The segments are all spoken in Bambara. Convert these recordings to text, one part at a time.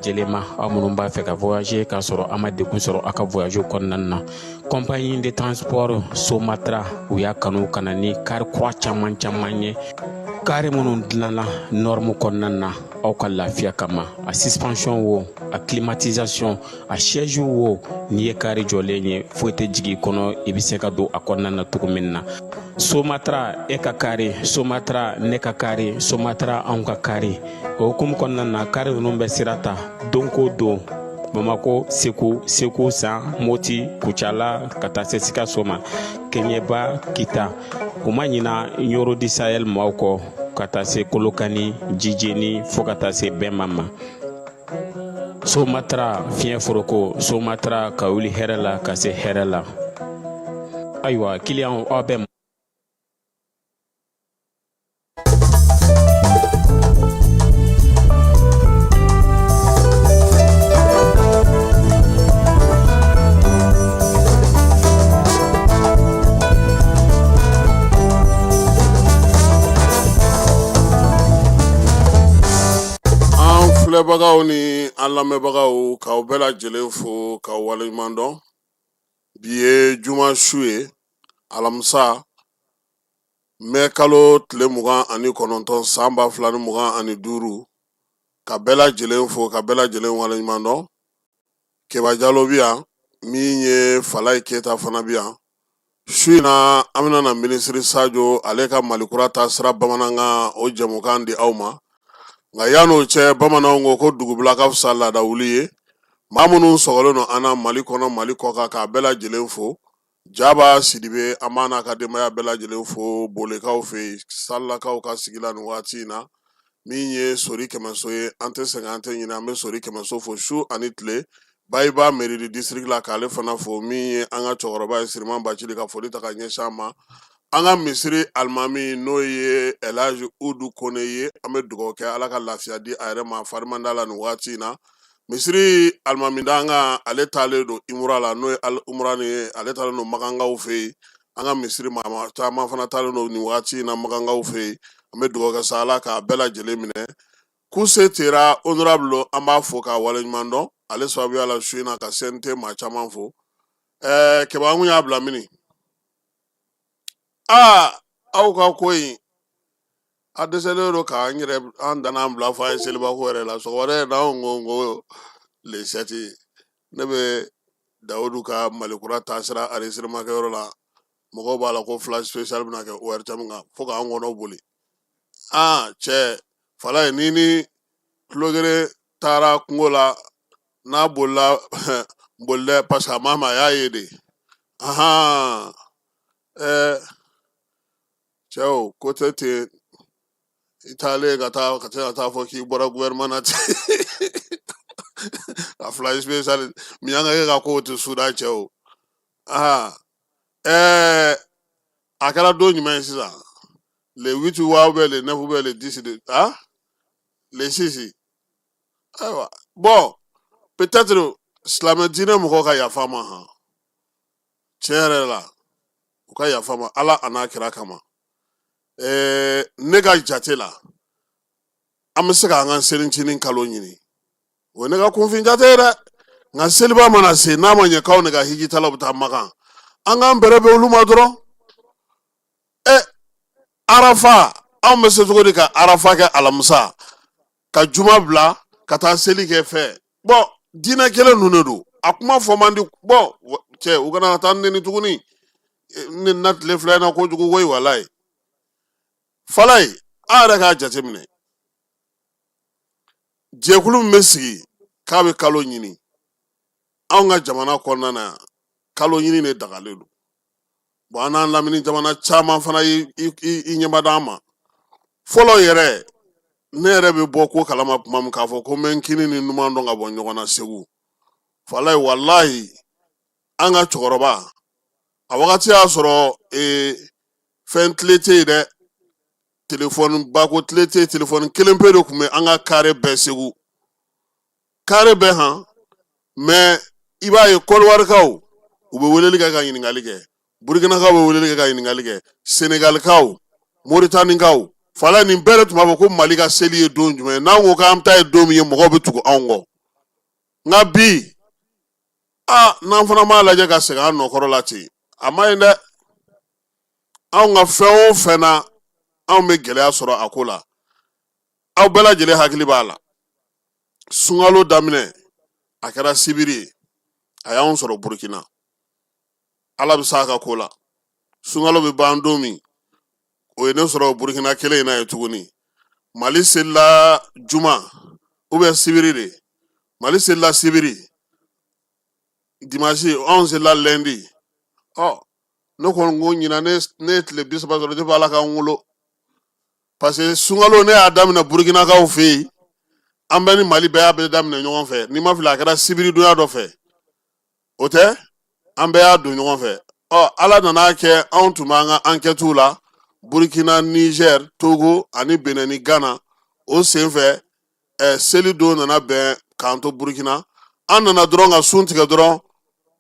lajɛlen ma, aw minnu b'a fɛ ka voyager k'a sɔrɔ a ma degun sɔrɔ aw ka voyage kɔnɔna na. Compagnie de transport Somatra, u y'a kanu ka na ni kari kura caman caman ye, kari minnu dilanna norme kɔnɔna na aw ka lafiya kama. A suspension wo, a climatisation, a siège wo, n'i ye kari jɔlen ye, foyi tɛ jigin i kɔnɔ, i bɛ se ka don a kɔnɔna na cogo min na. Somatra, e ka kari Somatra, ne ka kari Somatra, anw ka kari. O hukumu kɔnɔna na, kari ninnu bɛ sira ta don ko don Bamako, Segu, Segu San, Moti, Kucala, ka taa se Sikaso ma, Keɲeba, Kita. U ma ɲina Ɲoro du Sahel maaw kɔ, ka taa se Kolokani, Jijeni, fo ka taa se Bɛnba ma. Somatra fiɲɛ foroko, Somatra ka wuli hɛrɛ la ka se hɛrɛ la. Ayiwa, kiliyanw, aw bɛ An filɛbagaw ni an lamɛnbagaw, k'aw bɛɛ lajɛlen fo k'aw waleɲuman dɔn. Bi ye juma su ye, alamisa, mɛ kalo tile 29, san 2025. Ka bɛɛ lajɛlen fo ka bɛɛ lajɛlen waleɲuman dɔn. Keba Jalo bi yan, min ye Falayi Keyita fana bi yan. Su in na, an bɛna na minisiri Sajo ale ka Malikura taasira bamanankan, o jɛmukan di aw ma. Nka yan'o cɛ, bamananw ko ko dugubila ka fisa laada wuli ye. Maa minnu sɔgɔlen don an na Mali kɔnɔ, Mali kɔkan, k'a bɛɛ lajɛlen fo. Jaba Sidibe, an b'a n'a ka denbaya bɛɛ lajɛlen fo Bolekaw fɛ yen, Salilakaw ka sigi la nin waati in na. Min ye Sori Kɛmɛso ye, an tɛ sɛgɛn, an tɛ ɲinɛ, an bɛ Sori Kɛmɛso fo su ani tile. Bayiba mairie du district la, k'ale fana fo. Min ye an ka cɛkɔrɔba ye, Siriman Bacili, ka foli ta ka ɲɛsin a ma. An ka misiri alimami, n'o ye Elaji Udu Kone ye, an bɛ dugawu kɛ, Ala ka lafiya di a yɛrɛ ma, fari man d'a la nin waati in na. Misiri alimami dankan, ale taalen don imura la, n'o ye umura ni ye, ale taalen don makankaw fɛ yen. An ka misiri maa caman fana taalen don nin waati in na makankaw fɛ yen. An bɛ dugawu kɛ sa, Ala k'a bɛɛ lajɛlen minɛ. Kuse Tera honorable, an b'a fo k'a waleɲuman dɔn ale sababuya la su in na ka CNT maa caman fo. Keba, an kun y'a bila mini? Aa, aw ka ko in a dɛsɛlen don k'an yɛrɛ an dan an bila fɔ an ye selibako yɛrɛ la. Sɔgɔmada in na, anw ko le 7, ne bɛ Dawudu ka Malikura taasira enregistrement kɛyɔrɔ la. Mɔgɔw b'a la ko flash spécial bɛna kɛ ORTM kan, fo k'an kɔnɔ boli. Aa cɛ, Falaye, ni ni tulogere taara kungo la, n'a bolila boli dɛ, parce que a ma ma a y'a ye de. Ahan, cɛw, ko tɛ ten. I taalen ka taa ka ka taa fɔ k'i bɔra gouvernement na ten, a flash spécial min an ka kɛ ka kow tɛ suda. Cɛw, aa a kɛra don jumɛn ye sisan? Le 8 wa, ou bien le 9, ou bien le 10 de? Ah, le 6. Ayiwa, bon, peut-être silamɛ diinɛ mɔgɔw ka yafa ma. Han, tiɲɛ yɛrɛ la, u ka yafa ma Ala a n'a kira kama. Ne ka jate la, an bɛ se k'an ka selicinin kalo ɲini, o ye ne ka kunfin jate ye dɛ. Nka seliba mana se, n'a ma ɲɛ k'aw ne ka hijitalaw bɛ taa Makan, an k'an bɛrɛ bɛn olu ma dɔrɔn. Arafa, anw bɛ se cogo di ka arafa kɛ alamisa, ka juma bila ka taa seli kɛ fɛ? Bon, diinɛ kelen ninnu de don, a kuma fɔ man di. Bon cɛ, u kana taa neni tuguni. Ne na tile fila in na kojugu koyi, walayi. Falaye, an yɛrɛ k'a jateminɛ, jɛkulu min bɛ sigi k'a bɛ kalo ɲini anw ka jamana kɔnɔna na yan, kalo ɲini de dagalen don. Bon, an n'an lamini jamana caman fana ye i ɲɛba d'an ma fɔlɔ yɛrɛ. Ne yɛrɛ bɛ bɔ ko kalama tuma min k'a fɔ ko n bɛ n kini ni numan dɔn ka bɔ ɲɔgɔn na Segu, Falaye, walahi, an ka cɛkɔrɔba, a wagati y'a sɔrɔ fɛn tile tɛ yen dɛ, telefɔni bako tile tɛ yen. Telefɔni kelen pe de tun bɛ an ka kare bɛɛ Segu, kare bɛɛ han. Mais i b'a ye, Kɔdiwarikaw, u bɛ weleli kɛ ka ɲininkali kɛ, Burukinakaw bɛ weleli kɛ ka ɲininkali kɛ, Senegalikaw, Moritanikaw. Falaye, nin bɛɛ de tun b'a fɔ ko Mali ka seli ye don jumɛn. N'an ko k'an ta ye don min ye, mɔgɔw bɛ tugu anw kɔ. Nka bi aa, n'an fana m'a lajɛ ka segin an nɔkɔrɔ la ten, a ma ɲi dɛ. Anw ka fɛn o fɛn na, anw bɛ gɛlɛya sɔrɔ a ko la. Aw bɛɛ lajɛlen hakili b'a la, sunkalo daminɛ, a kɛra sibiri ye, a y'anw sɔrɔ Burukina. Ala bɛ s'a ka ko la. Sunkalo bɛ ban don min, o ye ne sɔrɔ Burukina kelen in na ye tuguni. Mali selila juma ou bien sibiri de, Mali selila sibiri, dimanche, anw selila lundi. Ɔ, ne kɔni ko ɲinan ne ye tile 30 sɔrɔ depuis Ala ka n wolo, parce que sunkalo ne y'a daminɛ Burukinakaw fɛ yen. An bɛɛ ni Mali bɛɛ y'a bɛɛ daminɛ ɲɔgɔn fɛ. N'i ma fili, a kɛra sibiridonya dɔ fɛ, o tɛ, an bɛɛ y'a don ɲɔgɔn fɛ. Ɔ, Ala nana kɛ, anw tun b'an ka enquêtew la Burukina, Niger, Togo ani Benin ni Ghana. O senfɛ, seli don nana bɛn k'an to Burukina. An nana dɔrɔn ka sun tigɛ dɔrɔn,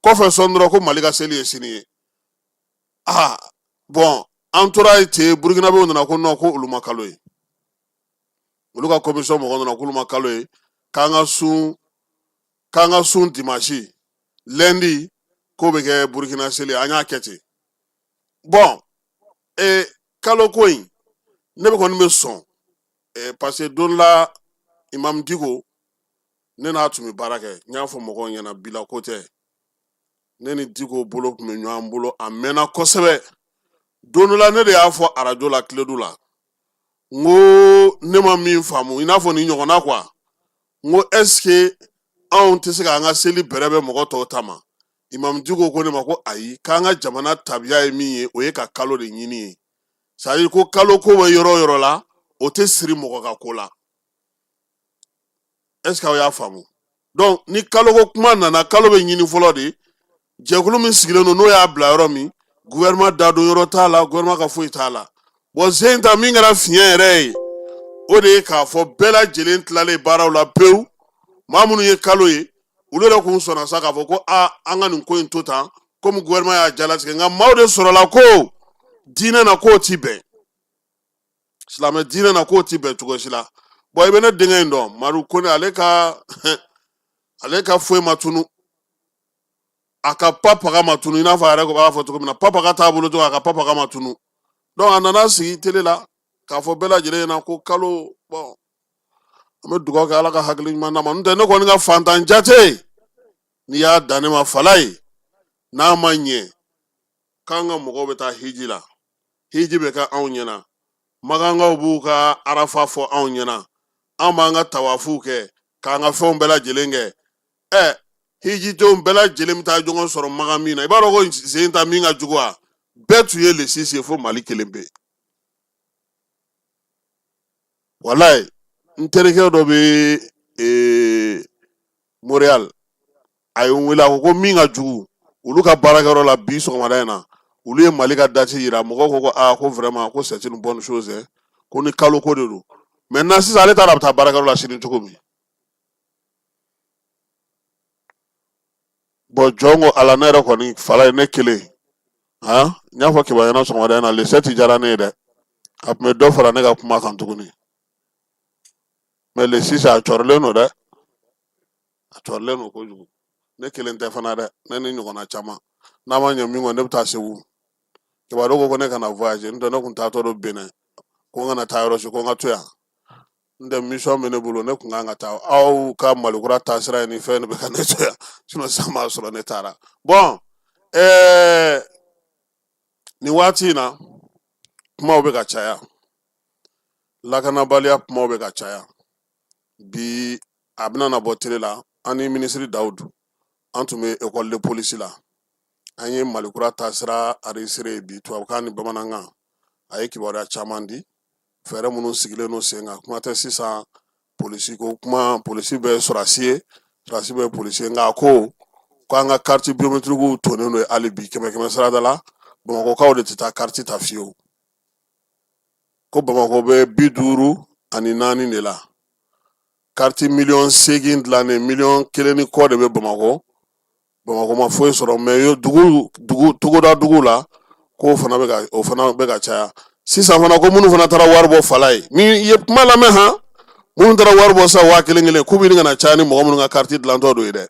kɔfɛ sɔn dɔrɔn ko Mali ka seli ye sini ye. Aa, bon, an tora yen ten. Burukinabew nana ko non, ko olu ma kalo ye. Olu ka commission mɔgɔ nana k'olu ma kalo ye, k'an ka sun dimanche, lundi k'o bɛ kɛ Burukina seli. An y'a kɛ ten. Bon, kalo ko in, ne bɛ kɔni bɛ sɔn, parce que don la, Imam Diko, ne n'a tun bɛ baara kɛ. N y'a fɔ mɔgɔw ɲɛna, bila ko tɛ, ne ni Diko bolo tun bɛ ɲɔgɔn bolo, a mɛnna kosɛbɛ. Don dɔ la, ne de y'a fɔ arajo la, Kiledu la, n ko ne ma min faamu, i n'a fɔ nin ɲɔgɔnna quoi, n ko est ce que anw tɛ se k'an ka seli bɛrɛ bɛ mɔgɔ tɔw ta ma? Imam Diko ko ne ma ko ayi, k'an ka jamana tabiya ye min ye, o ye ka kalo de ɲini ye. C'est à dire ko kalo ko bɛ yɔrɔ o yɔrɔ la, o tɛ siri mɔgɔ ka ko la. Est ce que aw y'a faamu? Donc ni kaloko kuma nana, kalo bɛ ɲini fɔlɔ de. Jɛkulu min sigilen don, n'o y'a bila yɔrɔ min, gouvernement dadon yɔrɔ t'a la, gouvernement ka foyi t'a la. Bon, sen ta min kɛra fiɲɛ yɛrɛ ye, o de ye k'a fɔ bɛɛ lajɛlen tilalen baaraw la pewu. Maa minnu ye kalo ye, olu yɛrɛ kun sɔnna sa k'a fɔ ko aa, an ka nin ko in to tan, komi gouvernement y'a jalatigɛ. Nka maaw de sɔrɔla ko diinɛ na, k'o ti bɛn, silamɛ diinɛ na, k'o ti bɛn cogo si la. Bon, i bɛ ne denkɛ in dɔn, Madu Kone, ale ka foyi ma tunu, a ka papaga ma tunu, i n'a fɔ a yɛrɛ b'a fɔ cogo min na, papaga t'a bolo cogo, a ka papaga ma tunu. Donc a nana sigi télé la k'a fɔ bɛɛ lajɛlen ɲɛna ko kalo. Bon, an bɛ dugawu kɛ, Ala ka hakili ɲuman d'a ma. N'o tɛ, ne kɔni ka fantan jate, n'i y'a dan ne ma, fala ye, n'a ma ɲɛ k'an ka mɔgɔw bɛ taa hiji la, hiji bɛ kɛ anw ɲɛna, makankaw b'u ka arafa fɔ anw ɲɛna, an b'an ka tawafuw kɛ, k'an ka fɛnw bɛɛ lajɛlen kɛ. Hijidenw bɛɛ lajɛlen bɛ taa ɲɔgɔn sɔrɔ Makan min na, i b'a dɔn ko sen ta min ka jugu, a bɛɛ tun ye le 6 ye, fo Mali kelen pe. Walayi, n terikɛ dɔ bɛ Montréal, a ye n wele, a ko ko min ka jugu, olu ka baarakɛyɔrɔ la bi sɔgɔmada in na, olu ye Mali ka date yira mɔgɔw, ko ko aa, ko vraiment, ko c'est une bonne chose hein, ko ni kalo ko de don. Maintenant sisan, ale t'a dɔn a bɛ taa baarakɛyɔrɔ la sini cogo min. Bon, jɔn ko Ala, ne yɛrɛ kɔni fala ye ne kelen han. N y'a fɔ Keba ɲɛna sɔgɔmada in na, le 7 diyara ne ye dɛ, a tun bɛ dɔ fara ne ka kuma kan tuguni. Mais le 6, a cɔrilen don dɛ, a cɔrilen don kojugu. Ne kelen tɛ fana dɛ, ne ni ɲɔgɔnna caman. N'a ma ɲɛ min kɔ, ne bɛ taa Segu. Kibaru ko ko ne kana voyager, n tɛ, ne kun taatɔ don Benin, ko n kana taa yɔrɔ si, ko n ka to yan. N tɛ, mission bɛ ne bolo, ne kun kan ka taa. Aw ka Malikura taasira ye, ni fɛn de bɛ ka ne to yan, sinon sisan b'a sɔrɔ ne taara. Bon, nin waati in na, kumaw bɛ ka caya, lakanabaliya kumaw bɛ ka caya. Bi a bɛna na bɔ télé la, an ni minisiri Dawudu, an tun bɛ école de police la, an ye Malikura taasira enregistré bi, tubabukan ni bamanankan. A ye kibaruya caman di, fɛɛrɛ minnu sigilen don sen kan. Kuma tɛ sisan polisi ko kuma, polisi bɛ sɔrɔsi ye, sɔrɔsi bɛ polisi ye. Nka a ko k'an ka carte biométrique tonnen don hali bi, kɛmɛ kɛmɛ sarada la, Bamakɔkaw de tɛ taa carte ta fiyewu. Ko Bamakɔ bɛ 54 de la, carte miliyɔn 8 dilannen, miliyɔn 1 ni kɔ de bɛ Bamakɔ. Bamakɔ ma foyi sɔrɔ. Mais dugu dugu, togoda dugu la, k'o fana bɛ ka, o fana bɛ ka caya sisan fana, ko minnu fana taara wari bɔ fala ye. Ni i ye kuma lamɛn han, Minnu taara wari bɔ sa 1000 kelen, k'u bɛ ɲini ka na caya ni mɔgɔ minnu ka kariti dilantɔ don ye dɛ.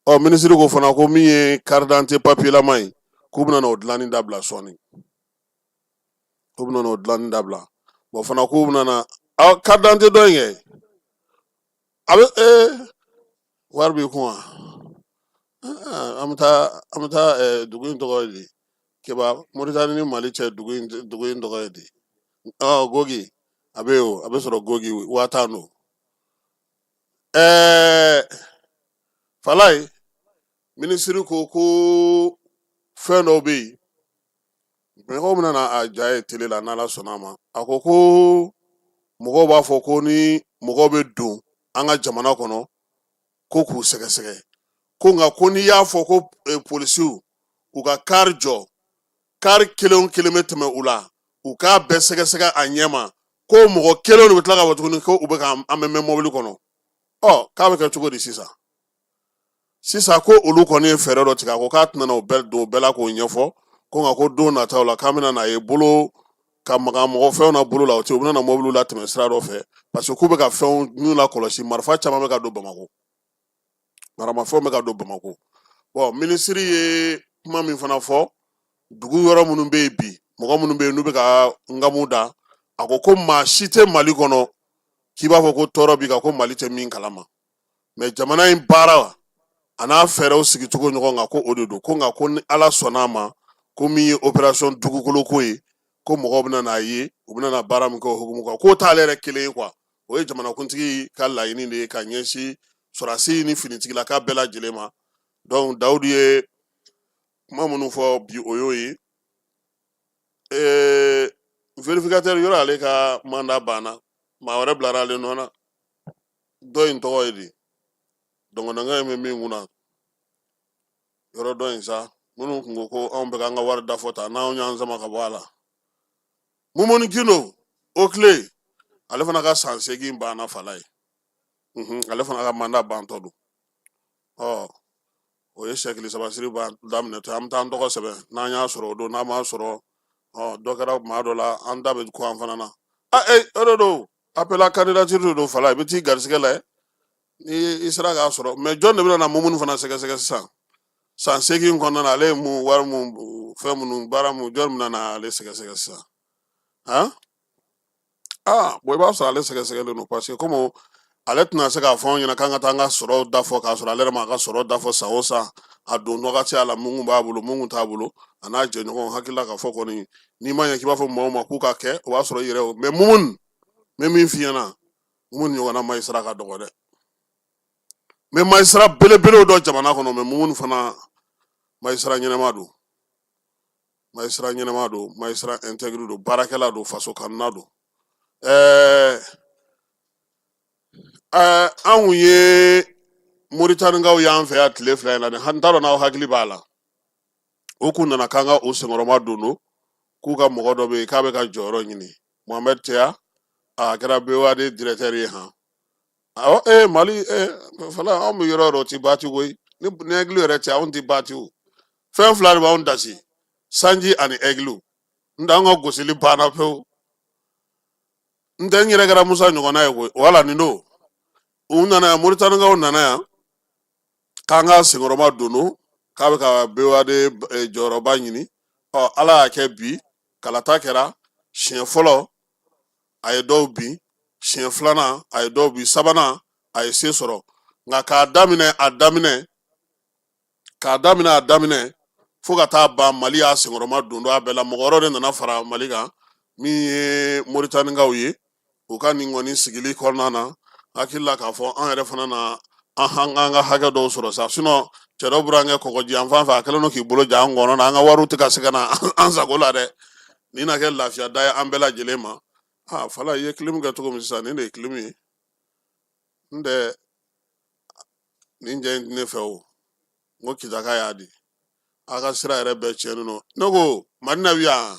Ɔ, minisiri ko fana ko min ye carte d'identité papiyelama ye, k'u bɛna o dilanni dabila sɔɔni, k'u bɛna o dilanni dabila. Bon, fana k'u bɛna na carte d'identité dɔ in kɛ, a bɛ wari b'i kun wa? An bɛ taa dugu in tɔgɔ ye di? Keba, Moritani ni Mali cɛ, dugu in tɔgɔ ye di? Ɔ, Gogi, a bɛ yen o, a bɛ sɔrɔ Gogi, 10,000 don. Falaye, minisiri ko ko fɛn dɔw bɛ yen, mɔgɔw bɛna na a ja ye tele la n'Ala sɔnna a ma. A ko ko mɔgɔw b'a fɔ ko ni mɔgɔw bɛ don an ka jamana kɔnɔ, ko k'u sɛgɛsɛgɛ, ko nka ko n'i y'a fɔ ko polisiw k'u ka kari jɔ, kari kelen o kelen bɛ tɛmɛ u la, u k'a bɛɛ sɛgɛsɛgɛ a ɲɛ ma, ko mɔgɔ kelen de bɛ tila ka fɔ tuguni ko u bɛ ka an bɛ mɛn mɔbili kɔnɔ. Ɔ, k'a bɛ kɛ cogo di sisan? Sisan ko olu kɔni ye fɛɛrɛ dɔ tigɛ. A ko k'a tɛna o bɛɛ don o bɛɛ la k'o ɲɛfɔ, ko nka ko don nataw la, k'an bɛna n'a ye bolo ka maga mɔgɔ fɛnw na bolo la, o tɛ, u bɛna na mɔbiliw la tɛmɛ sira dɔ fɛ, parce que k'u bɛ ka fɛnw n'u lakɔlɔsi, marifa caman bɛ ka don Bamakɔ, maramafɛnw bɛ ka don Bamakɔ. Bon, minisiri ye kuma min fana fɔ, dugu yɔrɔ minnu bɛ yen bi, mɔgɔ minnu bɛ yen n'u bɛ ka nkamu da, a ko ko maa si tɛ Mali kɔnɔ k'i b'a fɔ ko tɔɔrɔ b'i kan ko Mali tɛ min kalama, mais jamana in baara a n'a fɛɛrɛw sigicogo ɲɔgɔn kan, ko o de don. Ko nka ko ni Ala sɔnna a ma, ko min ye opération dugukolo ko ye, ko mɔgɔw bɛna n'a ye, u bɛna na baara min kɛ o hukumu kan, k'o t'ale yɛrɛ kelen ye quoi, o ye jamanakuntigi ka laɲini de ye ka ɲɛsin sɔrɔdasi ni finitigilaka bɛɛ lajɛlen ma. Donc Dawudu ye kuma minnu fɔ bi, o y'o ye. Vérificateur yɔrɔ, ale ka mandat banna, maa wɛrɛ bilara ale nɔ na. Dɔ in tɔgɔ ye di? Dɔngɔnɔnkɛ in bɛ min kunna yɔrɔ dɔ in sa, minnu kun ko ko anw bɛ k'an ka wari dafɔ ta, n'anw y'an sama ka bɔ a la. Mumuni Gindo o tile, ale fana ka san 8 banna. Fala ye, ale fana ka mandat bantɔ don. Ɔ, o ye sɛkili sabasiri daminɛ to, an bɛ taa an tɔgɔ sɛbɛn n'an y'a sɔrɔ o don, n'an m'a sɔrɔ, ɔ, dɔ kɛra maa dɔ la, an da bɛ ko an fana na. A e, o de don, appel à candidature de don. Fala, i bɛ t'i garisɛgɛ layɛ ni i sera k'a sɔrɔ. Mais jɔn de bɛna na Mumuni fana sɛgɛsɛgɛ sisan? San 8 kɔnɔna na, ale ye mun wari, mun fɛn minnu baara, mun jɔn bɛna na ale sɛgɛsɛgɛ sisan? Han, aa, bon, i b'a sɔrɔ ale sɛgɛsɛgɛlen don, parce que komi ale tɛna se k'a fɔ anw ɲɛna k'an ka taa an ka sɔrɔw da fɔ, k'a sɔrɔ ale yɛrɛ ma a ka sɔrɔ da fɔ san o san, a don wagati a la, mun kun b'a bolo, mun kun t'a bolo, a n'a jɛɲɔgɔnw hakili la k'a fɔ kɔni, n'i ma ɲɛ k'i b'a fɔ maaw ma k'u ka kɛ, o b'a sɔrɔ i yɛrɛ o. Mais Mumuni, n bɛ min f'i ɲɛna, Mumuni ɲɔgɔnna magistrat ka dɔgɔ dɛ. N bɛ magistrat belebelew dɔn jamana kɔnɔ, mais Mumuni fana magistrat ɲɛnama don, magistrat ɲɛnama don, magistrat intègre don, baarakɛla don, faso kanuna don. Ɛɛ, anw ye Moritanikaw y'an fɛ yan tile 2 in na dɛ, n t'a dɔn n'aw hakili b'a la. O kun nana k'an ka o senkɔrɔma don don k'u ka mɔgɔ dɔ bɛ yen k'a bɛ ka jɔyɔrɔ ɲini, Mohamed Teya, a kɛra BOAD directeur ye. Han, awɔ, Mali fala, anw bɛ yɔrɔ o yɔrɔ, o ti baati koyi. Ni aigle yɛrɛ tɛ, anw ti baati. O fɛn fila de b'anw dasi, sanji ani aigle. N tɛ, an ka gosili banna pewu. N tɛ, n yɛrɛ kɛra Musa ɲɔgɔnna ye koyi. Wala nin don, u nana yan, Moritanikaw nana yan k'an ka senkɔrɔma don k'a bɛ ka BOAD jɔyɔrɔba ɲini. Ɔ, Ala y'a kɛ bi kalata kɛra, siɲɛ fɔlɔ a ye dɔw bin, siɲɛ filanan a ye dɔw bin, sabanan a ye se sɔrɔ. Nka k'a daminɛ a daminɛ fo ka taa ban, Mali y'a senkɔrɔma don don a bɛɛ la. Mɔgɔ wɛrɛw de nana fara Mali kan min ye Moritanikaw ye. U ka nin kɔni sigili kɔnɔna na, hakili la k'a fɔ an yɛrɛ fana na an ka hakɛ dɔw sɔrɔ sa. Sinon cɛ dɔ bɔra an kɛ kɔgɔji yan fan fɛ, a kɛlen don k'i bolo ja an kɔnɔ na, an ka wariw tɛ ka se ka na an sago la dɛ. Nin na kɛ lafiya da ye an bɛɛ lajɛlen ma. Aa, Fala, i ye clim kɛ cogo min sisan, nin de ye clim ye. N tɛ nin jɛ in tɛ ne fɛ o. N ko Kitaka y'a di a ka sira yɛrɛ bɛɛ tiɲɛnen don. Ne ko Madina bi yan.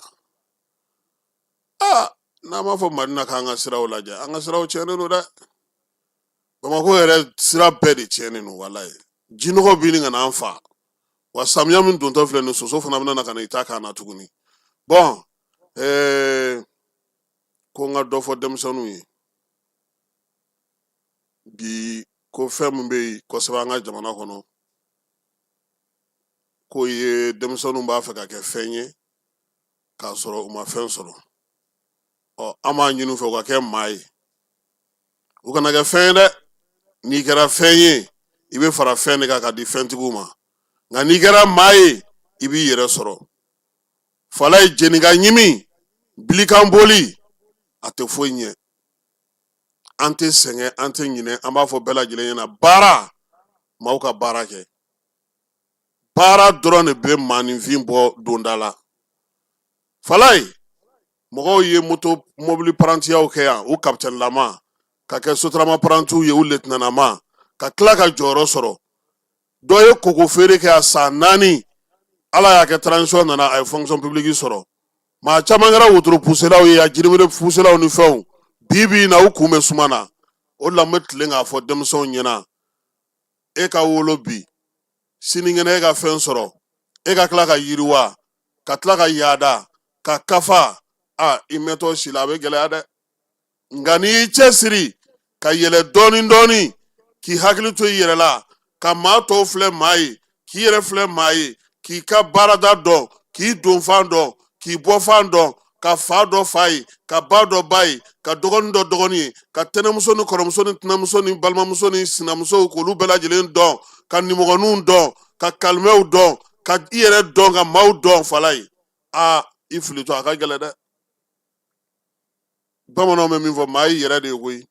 Aa, n'an b'a fɔ Madina k'an ka siraw lajɛ, an ka siraw tiɲɛnen don dɛ. Bamakɔ yɛrɛ sira bɛɛ de tiɲɛnen don, walayi. Jinɔgɔ bɛ ɲini ka n'an fa wa. Samiya min dontɔ filɛ nin, soso fana bɛna na ka na i ta k'an na tuguni. Bɔn, ko n ka dɔ fɔ denmisɛnninw ye. Bi ko fɛn min bɛ yen kosɛbɛ an ka jamana kɔnɔ, k'o ye denmisɛnninw b'a fɛ ka kɛ fɛn ye k'a sɔrɔ u ma fɛn sɔrɔ. Ɔ, an b'a ɲini u fɛ u ka kɛ maa ye, u kana kɛ fɛn ye dɛ. N'i kɛra fɛn ye, i bɛ fara fɛn de kan ka di fɛntigiw ma, nka n'i kɛra maa ye, i b'i yɛrɛ sɔrɔ. Falaye jenika ɲimi bilikan boli, a tɛ foyi ɲɛ. An tɛ sɛgɛn, an tɛ ɲinɛ, an b'a fɔ bɛɛ lajɛlen ɲɛna, baara, maaw ka baara kɛ. Baara dɔrɔn de bɛ maaninfin bɔ donda la. Falaye, mɔgɔw ye moto mobili parantiyaw kɛ yan, u kapitɛnilama ka kɛ sotarama parantiw ye, u letinanama ka tila ka jɔyɔrɔ sɔrɔ. Dɔ ye koko feere kɛ a san 4, Ala y'a kɛ transition nana, a ye fonction publique sɔrɔ. Maa caman kɛra wotoro puselaw ye, a jirimere puselaw ni fɛnw. Bi bi in na, u kun bɛ suma na. O de la n bɛ tilen k'a fɔ denmisɛnw ɲɛna, e ka wolo bi, sinikɛnɛ e ka fɛn sɔrɔ, e ka tila ka yiriwa, ka tila ka yaada, ka kafa, a i mɛntɔ si la, a bɛ gɛlɛya dɛ. Nka n'i y'i cɛsiri ka yɛlɛ dɔɔni dɔɔni, k'i hakili to i yɛrɛ la, ka maa tɔw filɛ maa ye, k'i yɛrɛ filɛ maa ye, k'i ka baarada dɔn, k'i donfan dɔn, k'i bɔfan dɔn, ka fa dɔn fa ye, ka ba dɔn ba ye, ka dɔgɔnin dɔn dɔgɔnin ye, ka tɛnɛmuso ni kɔrɔmuso ni tɛnɛmuso ni balimamuso ni sinamusow, k'olu bɛɛ lajɛlen dɔn, ka nimɔgɔninw dɔn, ka kalimɛw dɔn, ka i yɛrɛ dɔn, ka maaw dɔn. Falaye, aa, i filitɔ a ka gɛlɛn dɛ. Bamananw bɛ min fɔ, maa y'i yɛrɛ de ye koyi.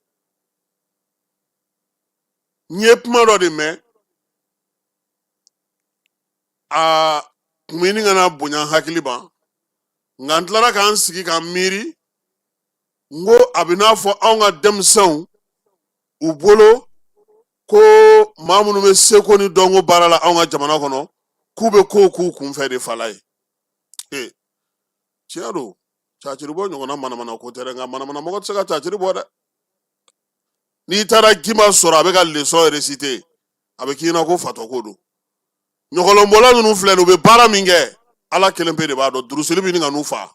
N ye kuma dɔ de mɛn, a kun bɛ ɲini ka na bonya hakili ma, nka n tilara k'an sigi ka miiri, n ko a bɛ n'a fɔ anw ka denmisɛnw u bolo ko maa minnu bɛ seko ni dɔnko baara la anw ka jamana kɔnɔ, k'u bɛ kow k'u kunfɛ de. Falaye, ee, tiɲɛ don, caciri bɔ ɲɔgɔnna manamana ko tɛ dɛ, nka manamana mɔgɔ tɛ se ka caciri bɔ dɛ. N'i taara Gimba sɔrɔ a bɛ ka leçon réciter, a bɛ k'i ɲɛna ko fatɔ ko don. Ɲɔgɔlɔnbɔla ninnu filɛ nin, u bɛ baara min kɛ, Ala kelen pe de b'a dɔn. Durusili bɛ ɲini ka n'u fa.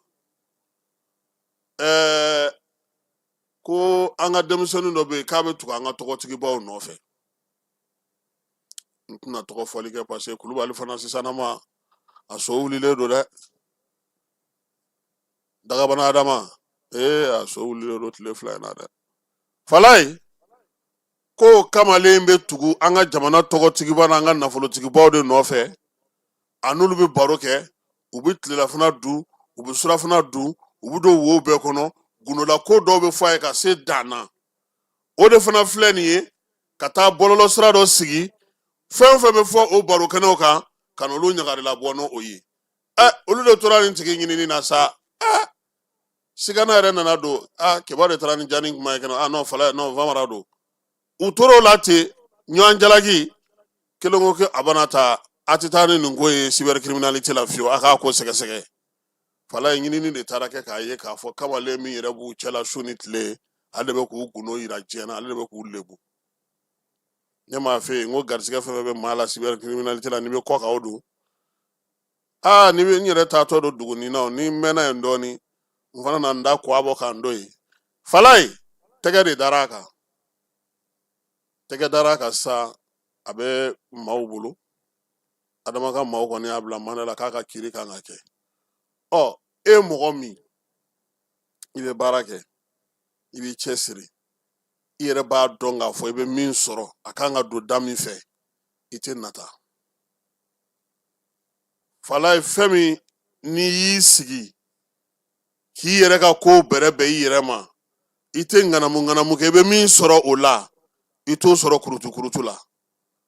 Ko an ka denmisɛnnin dɔ bɛ yen k'a bɛ tugu an ka tɔgɔtigibaw nɔfɛ. N tɛna tɔgɔ fɔli kɛ parce que Kulubali fana sisanama a so wulilen don dɛ. Dagabana Adama, ee, a so wulilen don tile 2 in na dɛ. Falaye, ko kamalen bɛ tugu an ka jamana tɔgɔtigiba n'an ka nafolotigibaw de nɔfɛ. A n'olu bɛ baro kɛ, u bɛ tilelafana dun, u bɛ surafana dun, u bɛ don wo bɛɛ kɔnɔ. Gundola ko dɔw bɛ fɔ a ye ka se dan na. O de fana filɛ nin ye ka taa bɔlɔlɔ sira dɔ sigi, fɛn o fɛn bɛ fɔ o baro kɛnɛw kan, ka n'olu ɲagarila bɔ n'o ye. Olu de tora nin tigi ɲinini na sa. Sigana yɛrɛ nana don. Keba de taara ni jani kuma ye kɛnɛ. Non, Falaye, non, Famara don. U tora o la ten, ɲɔgɔn jalaki kelen ko a bana ta, a tɛ taa ni nin ko ye cybercriminalité la fiyewu, a k'a ko sɛgɛsɛgɛ. Falaye, ɲinini de taara kɛ k'a ye k'a fɔ kamalen min yɛrɛ b'u cɛla su ni tile, ale de bɛ k'u gundo yira diɲɛ na, ale de bɛ k'u lebu. Ne m'a fɛ yen n ko garisigɛ fɛn fɛn bɛ maa la cybercriminalité la, n'i bɛ kɔ kan, o don. Ni bɛ n yɛrɛ taatɔ don dugunin na, ni n mɛnna yen dɔɔnin, n fana na n da kɔ bɔ k'an don yen. Falaye, tɛgɛ de dara a kan, tɛgɛ dara a kan sisan, a bɛ maaw bolo. Adama ka maaw kɔni y'a bila mandat la k'a ka kiiri kan ka kɛ. Ɔ, e mɔgɔ min i bɛ baara kɛ, i b'i cɛsiri, i yɛrɛ b'a dɔn k'a fɔ i bɛ min sɔrɔ, a kan ka don da min fɛ, i tɛ nata. Falaye, fɛn min n'i y'i sigi k'i yɛrɛ ka ko bɛrɛbɛn i yɛrɛ ma, i tɛ ŋanamu ŋanamu kɛ, i bɛ min sɔrɔ o la, i t'o sɔrɔ kurutu kurutu la.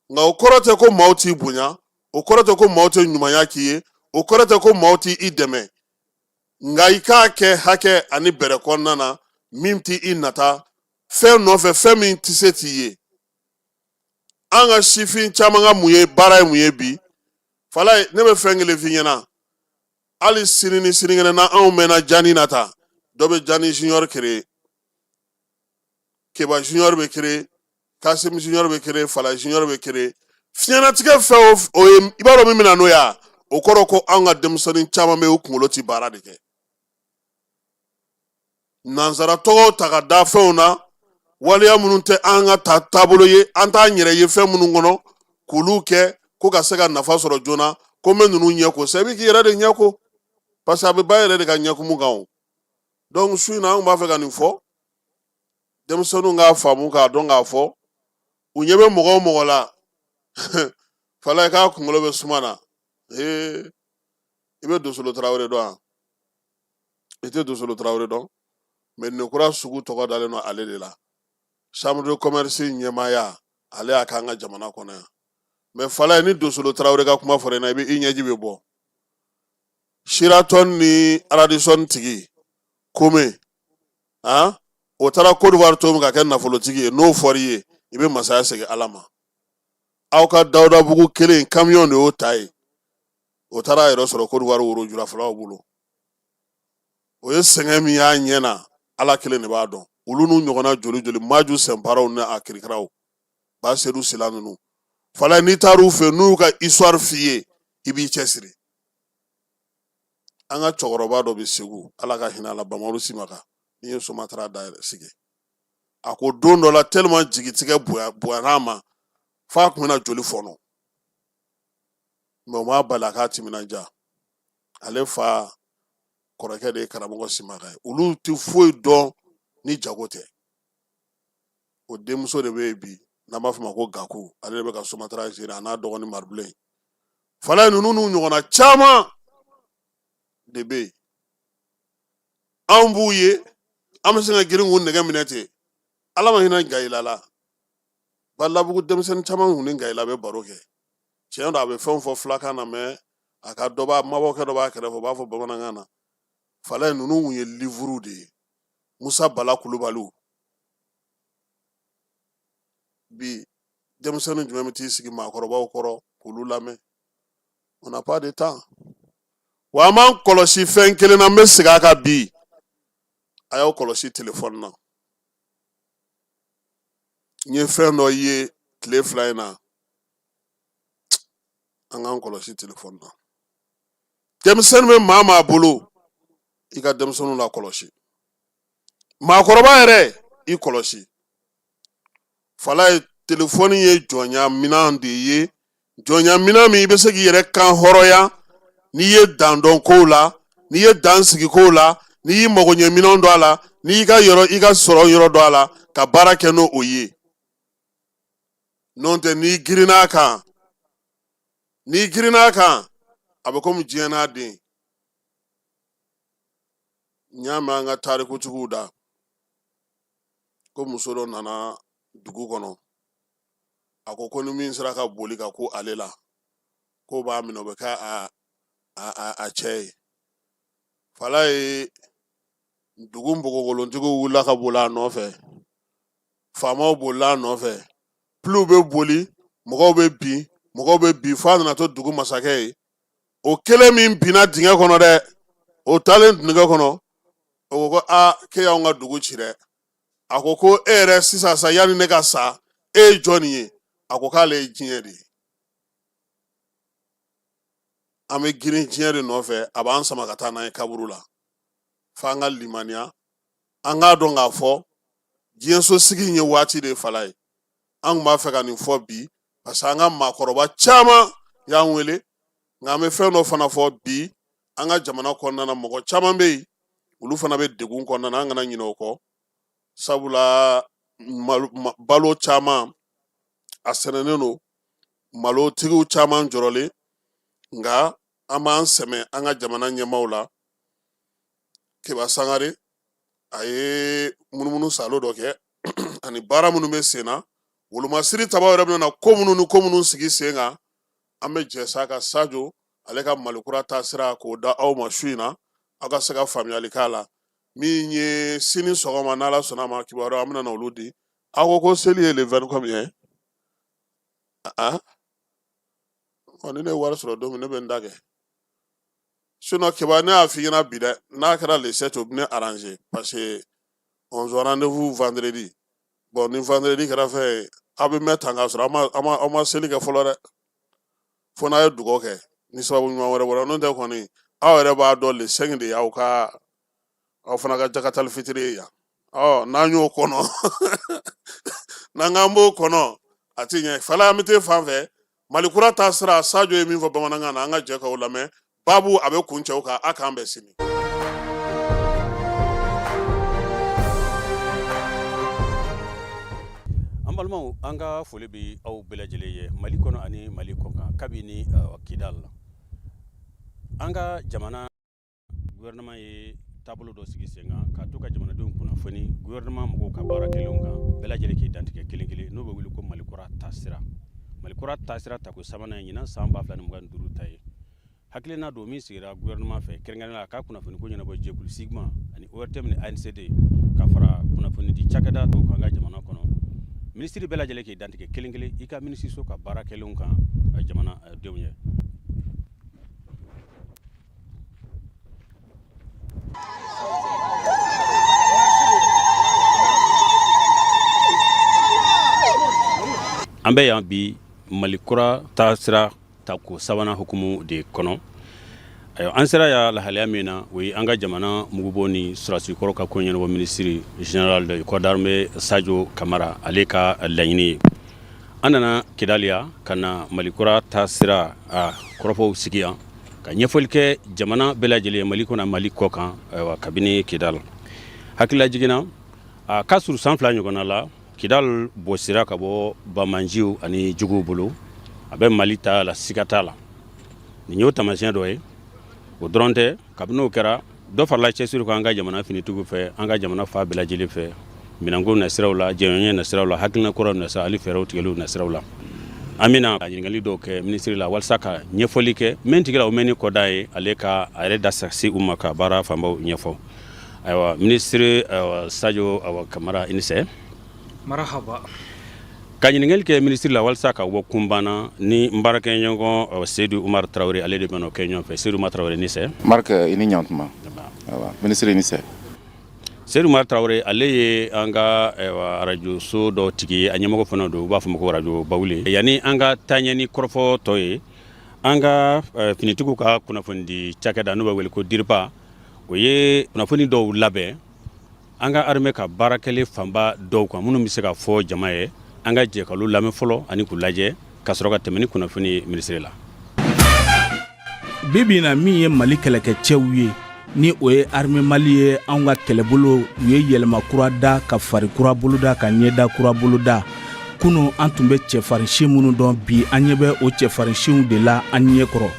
Nka o kɔrɔ tɛ ko maaw t'i bonya, o kɔrɔ tɛ ko maaw tɛ ɲumanya k'i ye, o kɔrɔ tɛ ko maaw t'i dɛmɛ, nka i k'a kɛ hakɛ ani bɛrɛ kɔnɔna na, min t'i i nata fɛn nɔfɛ, fɛn min tɛ se t'i ye. An ka sifin caman ka mun ye baara ye mun ye bi? Falaye, ne bɛ fɛn kelen f'i ɲɛna, hali sini ni sinikɛnɛ na, anw mɛnna jani na ta, dɔ bɛ jani junior créer, Keba junior bɛ créer, Kasim junior bɛ créer, Falaye junior bɛ créer. Fiɲɛnatigɛ fɛn o ye, i b'a dɔn min bɛ na n'o ye, o kɔrɔ ko anw ka denmisɛnnin caman bɛ yen, u kunkolo ti baara de kɛ. Nansara tɔgɔw ta ka da fɛnw na. Waleya minnu tɛ an ka ta taabolo ye, an t'an yɛrɛ ye fɛn minnu kɔnɔ, k'olu kɛ ko ka se ka nafa sɔrɔ joona, ko n bɛ ninnu ɲɛ ko sa, i bɛ k'i yɛrɛ de ɲɛ ko, parce que a bɛ ba yɛrɛ de ka ɲɛkumu kan o. Donc su in na, an b'a fɛ ka nin fɔ denmisɛnninw k'a faamu, k'a dɔn k'a fɔ u ɲɛ bɛ mɔgɔ o mɔgɔ la, falaye k'a kunkolo bɛ suma na. Ee, i bɛ Dosolo Tarawele dɔn wa? I tɛ Dosolo Tarawele dɔn, mais Medinekura sugu tɔgɔ dalen don ale de la. Chambre de commerce ɲɛmaaya, ale y'a k'an ka jamana kɔnɔ yan. Mais falaye, ni Dosolo Tarawele ka kuma fɔra i ɲɛna, i bɛ i ɲɛji bɛ bɔ. Sheraton ni Radisson tigi Kome, han, o taara Côte d'Ivoire cogo min ka kɛ nafolotigi ye, n'o fɔra i ye, i bɛ masaya segin Ala ma. Aw ka Dawudabugu kelen camion de y'o ta ye, o taara a yɛrɛ sɔrɔ Côte d'Ivoire worojula filaw bolo. O ye sɛgɛn min y'a ɲɛ na, Ala kelen de b'a dɔn. Olu n'u ɲɔgɔnna joli joli, Maju Sɛnparaw ni a kirikiraw, ba Sedu Sila ninnu, falaye, n'i taar'u fɛ, n'u y'u ka histoire f'i ye, i b'i cɛsiri. An ka cɛkɔrɔba dɔ bɛ Segu, Ala ka hinɛ a la, Bamaru Simaka, ni ye Somatra dayɛlɛ sigi, a ko don dɔ la, tellement jigitigɛ bonyana a ma f'a tun bɛna joli fɔnɔ, mais o m'a bali a k'a timinanja. Ale fa kɔrɔkɛ de ye karamɔgɔ Simaka ye. Olu tɛ foyi dɔn ni jago tɛ. O denmuso de bɛ yen bi, n'an b'a fɔ ma ko Gaku, ale de bɛ ka Somatra gérer, a n'a dɔgɔnin Maribilen. Falaye, ninnu n'u ɲɔgɔnna caman de bɛ yen, anw b'u ye, an bɛ se ka girin k'u nɛgɛ minɛ ten. Ala ma hinɛ Gayila la. Balabugu denmisɛnnin caman kun ni Gayila bɛ baro kɛ. Tiɲɛ don, a bɛ fɛnw fɔ filakan na, mais a ka dɔ b'a mabɔkɛ dɔ b'a kɛrɛfɛ, o b'a fɔ bamanankan na. Falaye, ninnu kun ye livuru de ye. Musa Bala Kulubaliw, bi denmisɛnnin jumɛn bɛ t'i sigi maakɔrɔbaw kɔrɔ k'olu lamɛn? On n'a pas de temps. Wa an b'an kɔlɔsi fɛn kelen na, n bɛ segin a kan bi, a y'aw kɔlɔsi telefɔni na. N ye fɛn dɔ ye tile 2 in na, an k'an kɔlɔsi telefɔni na. Denmisɛnnin bɛ maa maa bolo, i ka denmisɛnninw lakɔlɔsi. Maakɔrɔba yɛrɛ, i kɔlɔsi. Falaye, telefɔni ye jɔnya minɛn de ye, jɔnya minɛn min i bɛ se k'i yɛrɛ kan hɔrɔnya n'i ye dan dɔn kow la, n'i ye dan sigi kow la, n'i y'i magoɲɛ minɛn don a la, n'i y'i ka yɔrɔ, i ka sɔrɔ yɔrɔ dɔn a la, ka baara kɛ n'o o ye. N'o tɛ, n'i girinna a kan, n'i girinna a kan, a bɛ komi diɲɛ n'a den. N y'a mɛn an ka tarikutigiw da ko muso dɔ nana dugu kɔnɔ, a ko ko ni min sera ka boli ka ko ale la, k'o b'a minɛ, o bɛ kɛ a cɛ ye. Falaye, dugu npogokolontigiw wulila ka boli a nɔfɛ, faamaw bolila a nɔfɛ, plus bɛ boli, mɔgɔw bɛ bin, mɔgɔw bɛ bin, f'a nana to dugu masakɛ ye. O kelen min binna dingɛ kɔnɔ dɛ, o taalen dingɛ kɔnɔ, o ko ko aa, k'e y'anw ka dugu ci dɛ. A ko ko e yɛrɛ sisan sa, yanni ne ka sa, e ye jɔnni ye? A ko k'ale ye diɲɛ de ye. An bɛ girin diɲɛ de nɔfɛ, a b'an sama ka taa n'an ye kaburu la. F'an ka limaniya, an k'a dɔn k'a fɔ diɲɛso sigi in ye waati de ye. Falaye, an tun b'a fɛ ka nin fɔ bi, parce que an ka maakɔrɔba caman y'an wele. Nka an bɛ fɛn dɔ fana fɔ bi, an ka jamana kɔnɔna na, mɔgɔ caman bɛ yen, olu fana bɛ degun kɔnɔna na, an kana ɲinɛ o kɔ, sabula balo caman a sɛnɛnen don, malotigiw caman jɔrɔlen. Nka an b'an sɛmɛ an ka jamana ɲɛmaaw la. Keba Sangare, a ye munumunu salo dɔ kɛ ani baara minnu bɛ sen na, wolomasiri tabaw yɛrɛ bɛna na ko minnu ni ko minnu sigi sen kan. An bɛ jɛ sa ka Sajo ale ka Malikura taasira k'o da aw ma su in na, aw ka se ka faamuyali k'a la. Min ye sini sɔgɔma, n'Ala sɔnna a ma, kibaruya an bɛna na olu di. Aw ko ko seli ye le 20 combien? Ah, ni ne ye wari sɔrɔ don min, ne bɛ n da kɛ. Sinon Keba, ne y'a f'i ɲɛna bi dɛ, n'a kɛra le 7, o bɛ ne arranger, parce que on se rendez-vous vendredi. Bon, ni vendredi kɛra fɛn ye, aw bɛ mɛn tan k'a sɔrɔ aw ma seli kɛ fɔlɔ dɛ, fo n'a ye dugawu kɛ ni sababu ɲuman wɛrɛ bɔra. N'o tɛ kɔni, aw yɛrɛ b'a dɔn le 5 de y'aw ka, aw fana ka jakatali fitiri ye yan. Ɔ, n'an y'o kɔnɔ, n'an k'an b'o kɔnɔ, a ti ɲɛ. Fala, an bɛ t'e fan fɛ. Mali kura taasira, Sajo ye min fɔ bamanankan na, an ka jɛ k'o lamɛn. Babu a bɛ kuncɛ o kan. A k'an bɛn sini. An balimaw, an ka foli bɛ aw bɛɛ lajɛlen ye Mali kɔnɔ ani Mali kɔkan, kabini Kidal. An ka jamana gouvernement ye taabolo dɔ sigi sen kan ka to ka jamanadenw kunnafoni gouvernement mɔgɔw ka baara kɛlenw kan, bɛɛ lajɛlen k'i dantigɛ kelen kelen, n'o bɛ wele ko Mali kura taasira. Mali kura taasira tako sabanan ye ɲinan san 2025 ta ye. Hakilina don min sigira gouvernement fɛ, kɛrɛnkɛrɛnnenya la a ka kunnafoniko ɲɛnabɔ jɛkulu SIGMA ani ORTM ni ANCD, ka fara kunnafonidi cakɛda dɔw kan an ka jamana kɔnɔ. Minisiri bɛɛ lajɛlen k'i dantigɛ kelen kelen i ka minisiriso ka baara kɛlenw kan jamanadenw ye. An bɛ yan bi Mali kura taasira tako sabanan hukumu de kɔnɔ. Ayiwa, an sera yan lahalaya min na, o ye an ka jamana mugubɔ ni sɔrɔdasi kɔrɔ ka ko ɲɛnabɔ minisiri, général de corps d'armée Sajo Kamara, ale ka laɲini ye. An nana Kidali yan ka na Mali kura taasira a kɔrɔfɔw sigi yan ka ɲɛfɔli kɛ jamana bɛɛ lajɛlen Mali kɔnɔ, Mali kɔ kan. Ayiwa, kabini Kidali, hakilila jiginna a ka surun san 2 ɲɔgɔnna la, Kidali bɔsira ka bɔ banbaanciw ani juguw bolo. A bɛ Mali ta la, siga t'a la, nin y'o taamasiyɛn dɔ ye. O dɔrɔn tɛ, kabini o kɛra, dɔ farala cɛsiri kan an ka jamana finitigiw fɛ, an ka jamana fan bɛɛ lajɛlen fɛ, minɛnko nasiraw la, jɛɲɔgɔnya nasiraw la, hakilina kuraw nasira ani fɛɛrɛw tigɛliw nasiraw la. An bɛna ɲininkali dɔw kɛ minisiri la walasa ka ɲɛfɔli kɛ min tigila o mɛnni kɔda ye, ale ka a yɛrɛ da se u ma ka baara fanbaw ɲɛfɔ. Ayiwa, minisiri Sajo Kamara, i ni sɛ. Marahaba. Ka ɲininkali kɛ minisiri la walasa ka bɔ kunbanna ni n baarakɛɲɔgɔn Seyidu Umaru Tarawele, ale de bɛna o kɛ ɲɔgɔn fɛ. Seyidu Umaru Tarawele, ni sɛ. Marc, i ni ɲantuma. Minisiri, i ni sɛ. Seyidu Umaru Tarawele, ale ye an ka arajoso dɔ tigi ye, a ɲɛmɔgɔ fana don, u b'a fɔ ma ko arajo Bawule. Yanni an ka taa ɲɛ ni kɔrɔfɔ tɔ ye, an ka finitigiw ka kunnafonidi cakɛda, n'u bɛ wele ko DIRPA, o ye kunnafoni dɔw labɛn an ka armée ka baara kɛlen fanba dɔw kan, minnu bɛ se ka fɔ jama ye. An ka jɛ k'olu lamɛn fɔlɔ ani k'u lajɛ, ka sɔrɔ ka tɛmɛ ni kunnafoni ye minisiri la. Bi bi in na, min ye Mali kɛlɛkɛcɛw ye, ni o ye armée Mali ye, anw ka kɛlɛbolo, u ye yɛlɛma kura da, ka fari kura boloda, ka ɲɛda kura boloda. Kunun an tun bɛ cɛfarinsi minnu dɔn, bi an ɲɛ bɛ o cɛfarinsiw de la an ɲɛkɔrɔ.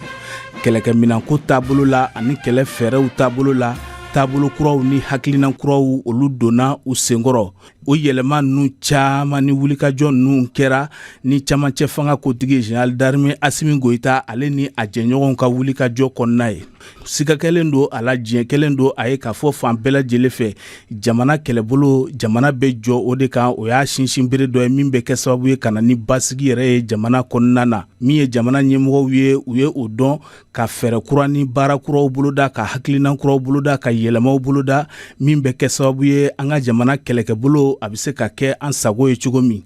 Kɛlɛkɛminɛnko taabolo la ani kɛlɛ fɛɛrɛw taabolo la, taabolo kuraw ni hakilina kuraw, olu donna u senkɔrɔ. O yɛlɛma ninnu caman ni wulikajɔ ninnu kɛra ni camancɛ fanga kotigi général d'armée Asimi Goyita, ale ni a jɛɲɔgɔnw ka wulikajɔ kɔnɔna ye. Siga kɛlen don a la, diɲɛ kɛlen don a ye k'a fɔ fan bɛɛ lajɛlen fɛ, jamana kɛlɛbolo, jamana bɛ jɔ o de kan. O y'a sinsinbere dɔ ye min bɛ kɛ sababu ye ka na ni basigi yɛrɛ ye jamana kɔnɔna na. Min ye jamana ɲɛmɔgɔw ye, u ye o dɔn ka fɛɛrɛ kura ni baara kuraw boloda, ka hakilina kuraw boloda, ka yɛlɛmaw boloda, min bɛ kɛ sababu ye an ka jamana kɛlɛkɛbolo a bɛ se ka kɛ an sago ye cogo min.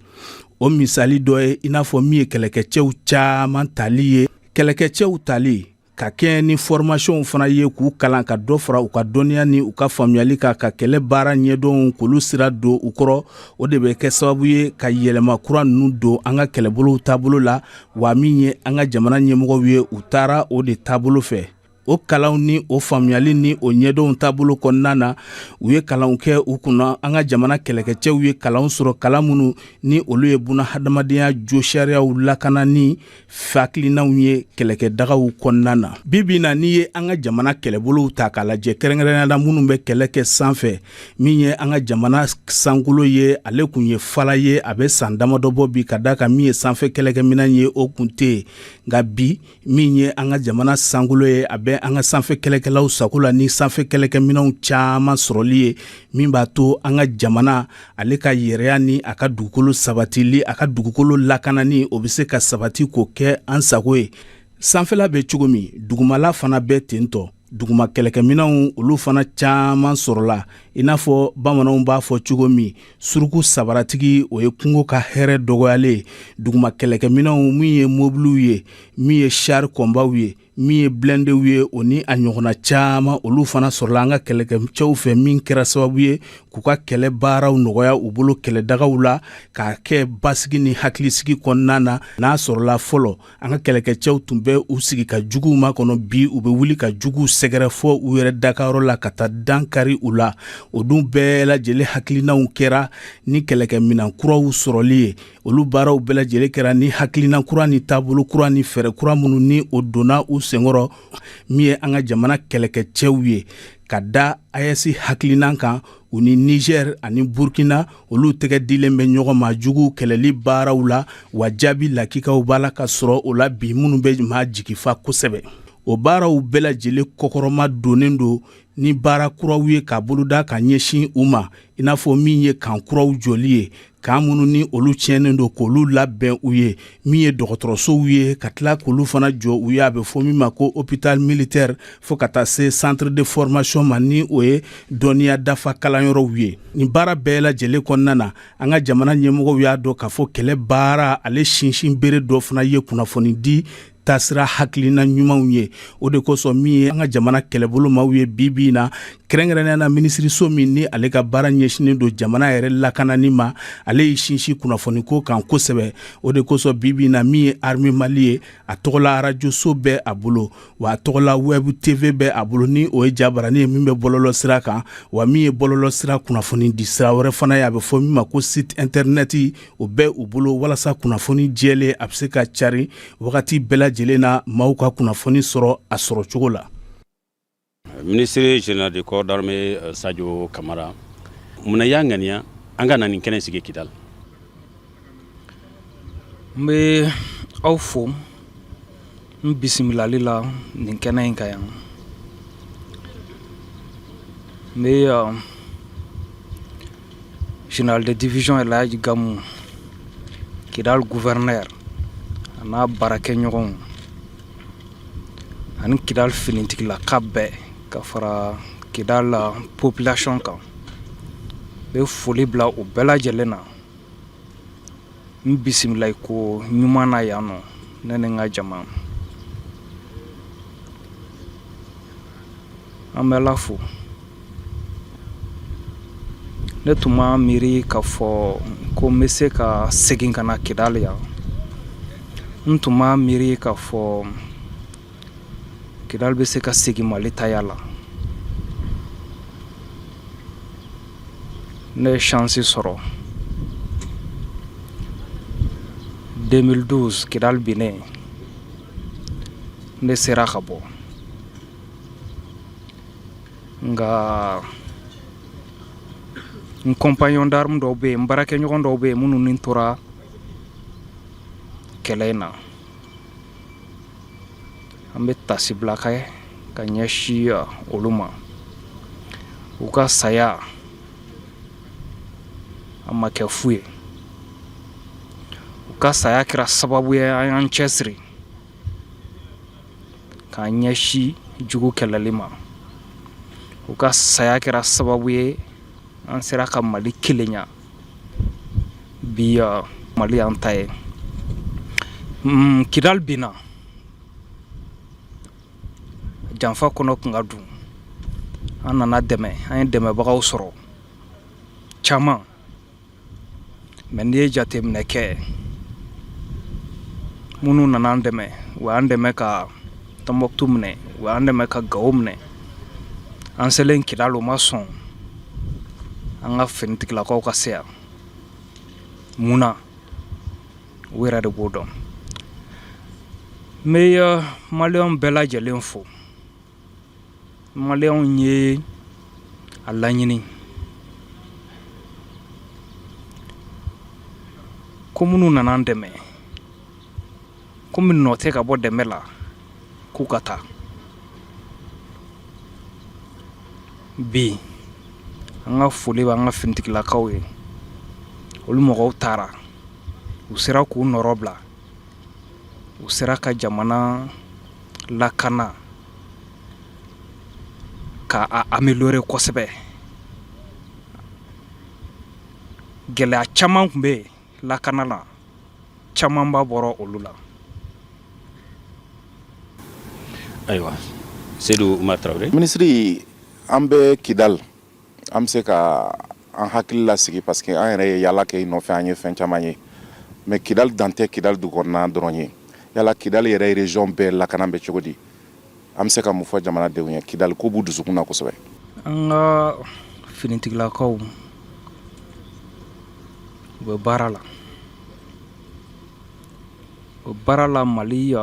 O misali dɔ ye i n'a fɔ min ye kɛlɛkɛcɛw caman tali ye, kɛlɛkɛcɛw tali ka kɛ ni fɔrmasiyɔnw fana ye, k'u kalan ka dɔ fara u ka dɔnniya ni u ka faamuyali kan, ka kɛlɛ baara ɲɛdɔnw k'olu sira don u kɔrɔ. O de bɛ kɛ sababu ye ka yɛlɛma kura ninnu don an ka kɛlɛbolow taabolo la. Wa min ye an ka jamana ɲɛmɔgɔw ye, u taara o de taabolo fɛ. O kalanw ni o faamuyali ni o ɲɛdɔnw taabolo kɔnɔna na, u ye kalanw kɛ u kunna. An ka jamana kɛlɛkɛcɛw ye kalanw sɔrɔ, kalan minnu ni olu ye buna hadamadenya josariyaw lakanani hakilinaw ye kɛlɛkɛdagaw kɔnɔna na. Bi bi na, n'i ye an ka jamana kɛlɛbolow ta k'a lajɛ, kɛrɛnkɛrɛnnenya la minnu bɛ kɛlɛ kɛ sanfɛ, min ye an ka jamana sankolo ye, ale kun ye fala ye a bɛ san damadɔ bɔ bi, ka d'a kan min ye sanfɛ kɛlɛkɛminɛn ye, o kun tɛ yen. Nka bi, min ye an ka jamana sankolo ye, a bɛ an ka sanfɛ kɛlɛkɛlaw sago la ni sanfɛ kɛlɛkɛminɛnw caman sɔrɔli ye, min b'a to an ka jamana ale ka yɛrɛya ni a ka dugukolo sabatili, a ka dugukolo lakanani, o bɛ se ka sabati k'o kɛ an sago ye. Sanfɛla bɛ cogo min, dugumala fana bɛ ten tɔ. Duguma kɛlɛkɛminɛnw, olu fana caman sɔrɔla. I n'a fɔ bamananw b'a fɔ cogo min, suruku sabaratigi, o ye kungo ka hɛrɛ dɔgɔyalen ye. Duguma kɛlɛkɛminɛnw, min ye mobiliw ye, min ye char combatw ye, Min ye blindéw ye, o ni a ɲɔgɔnna caman, olu fana sɔrɔla an ka kɛlɛkɛcɛw fɛ, min kɛra sababu ye k'u ka kɛlɛ baaraw nɔgɔya u bolo kɛlɛdagaw la, k'a kɛ basigi ni hakilisigi kɔnɔna na. N'a sɔrɔla fɔlɔ an ka kɛlɛkɛcɛw tun bɛ u sigi ka juguw makɔnɔ, bi u bɛ wuli ka juguw sɛgɛrɛ fɔ u yɛrɛ dakayɔrɔ la ka taa dan kari u la. O dun bɛɛ lajɛlen hakilinaw kɛra ni kɛlɛkɛminan kuraw sɔrɔli ye. Olu baaraw bɛɛ lajɛlen kɛra ni hakilina kura ni taabolo kura ni fɛɛrɛ kura minnu ni o donna u senkɔrɔ, min ye an ka jamana kɛlɛkɛcɛw ye ka da AES hakilinan kan. U ni Niger ani Burkina, olu tɛgɛ dilen bɛ ɲɔgɔn ma juguw kɛlɛli baaraw la, wa jaabi lakikaw b'a la ka sɔrɔ o la bi, minnu bɛ maa jigifa kosɛbɛ. O baaraw bɛɛ lajɛlen kɔkɔrɔma donnen don ni baara kuraw ye ka boloda ka ɲɛsin u ma, i n'a fɔ min ye kan kuraw jɔli ye, kan minnu ni olu tiɲɛnen don k'olu labɛn u ye, min ye dɔgɔtɔrɔsow ye ka tila k'olu fana jɔ u ye, a bɛ fɔ min ma ko hôpital militaire, fo ka taa se centre de formation ma, ni o ye dɔnniya dafa kalanyɔrɔw ye. Nin baara bɛɛ lajɛlen kɔnɔna na, an ka jamana ɲɛmɔgɔw y'a dɔn k'a fɔ kɛlɛ baara ale sinsin bere dɔ fana ye kunnafoni di taasira hakilina ɲumanw ye. O de kosɔn, min ye an ka jamana kɛlɛbolo maaw ye bi bi in na, kɛrɛnkɛrɛnnenya na minisiriso min ni ale ka baara ɲɛsinnen don jamana yɛrɛ lakanani ma, ale y'i sinsin kunnafoniko kan kosɛbɛ. O de kosɔn, bi bi in na, min ye armée Mali ye, a tɔgɔla arajoso bɛ a bolo, wa a tɔgɔla web TV bɛ a bolo, ni o ye jabarani ye min bɛ bɔlɔlɔ sira kan, wa min ye bɔlɔlɔ sira kunnafoni di sira wɛrɛ fana ye, a bɛ fɔ min ma ko site internet, o bɛ u bolo walasa kunnafoni jɛlen a bɛ se ka cari wagati bɛɛ lajɛlen na, maaw ka kunnafoni sɔrɔ a sɔrɔ cogo la. Ministre général de corps d'armée Sadio Kamara, munna i y'a ŋaniya an ka na nin kɛnɛ sigi Kidal? N bɛ aw fo n bisimilali la nin kɛnɛ in kan yan. N bɛ général de division Elhadj Gamou, Kidal gouverneur, a n'a baarakɛɲɔgɔnw ani Kidal finitigilaka bɛɛ ka fara Kidal population kan, n bɛ foli bila u bɛɛ lajɛlen na. N bisimila ko ɲuman na yan nɔ, ne ni n ka jama. An bɛ Ala fo. Ne tun ma miiri k'a fɔ ko n bɛ se ka segin ka na Kidali yan. N tun ma miiri k'a fɔ Kidali bɛ se ka segin Mali taya la. Ne ye chance sɔrɔ 2012 Kidali binnen, ne sera ka bɔ. Nka n compagnon d'armes dɔw bɛ yen, n baarakɛɲɔgɔn dɔw bɛ yen minnu ni tora kɛlɛ in na. An bɛ tasibila kɛ ka ɲɛsin olu ma. U ka saya a ma kɛ fu ye. U ka saya kɛra sababu ye an y'an cɛsiri k'an ɲɛsin jugu kɛlɛli ma. U ka saya kɛra sababu ye an sera ka Mali kelenya. Bi Mali y'an ta ye. Kidali binna, janfa kɔnɔ tun ka dun. An nana dɛmɛ, an ye dɛmɛbagaw sɔrɔ caman. Mais n'i ye jateminɛ kɛ, minnu nana an dɛmɛ, u y'an dɛmɛ ka Tɔnbɔkutu minɛ, u y'an dɛmɛ ka Gawo minɛ. An selen Kidali, u ma sɔn an ka finitigilakaw ka se yan. Mun na? U yɛrɛ de b'o dɔn. N bɛ maliyɛnw bɛɛ lajɛlen fo. Maliyɛnw ye a laɲini ko minnu nana an dɛmɛ, komi nɔ tɛ ka bɔ dɛmɛ la, k'u ka taa. Bi an ka foli bɛ an ka finitigilakaw ye. Olu mɔgɔw taara, u sera k'u nɔrɔ bila, u sera ka jamana lakana ka a améliorer kosɛbɛ. Gɛlɛya caman tun bɛ yen lakana la, camanba bɔra olu la. Ayiwa, Sedu Umar Tarawele. Minisiri, an bɛ Kidal, an bɛ se ka an hakili lasigi parce que an yɛrɛ ye yaala kɛ i nɔfɛ, an ye fɛn caman ye, mais Kidal dan tɛ Kidal dugu kɔnɔna dɔrɔn ye. Yala Kidal yɛrɛ région bɛɛ lakana bɛ cogo di? An bɛ se ka mun fɔ jamanadenw ye? Kidal ko b'u dusukun na kosɛbɛ. An ka finitigilakaw, u bɛ baara la, u bɛ baara la Mali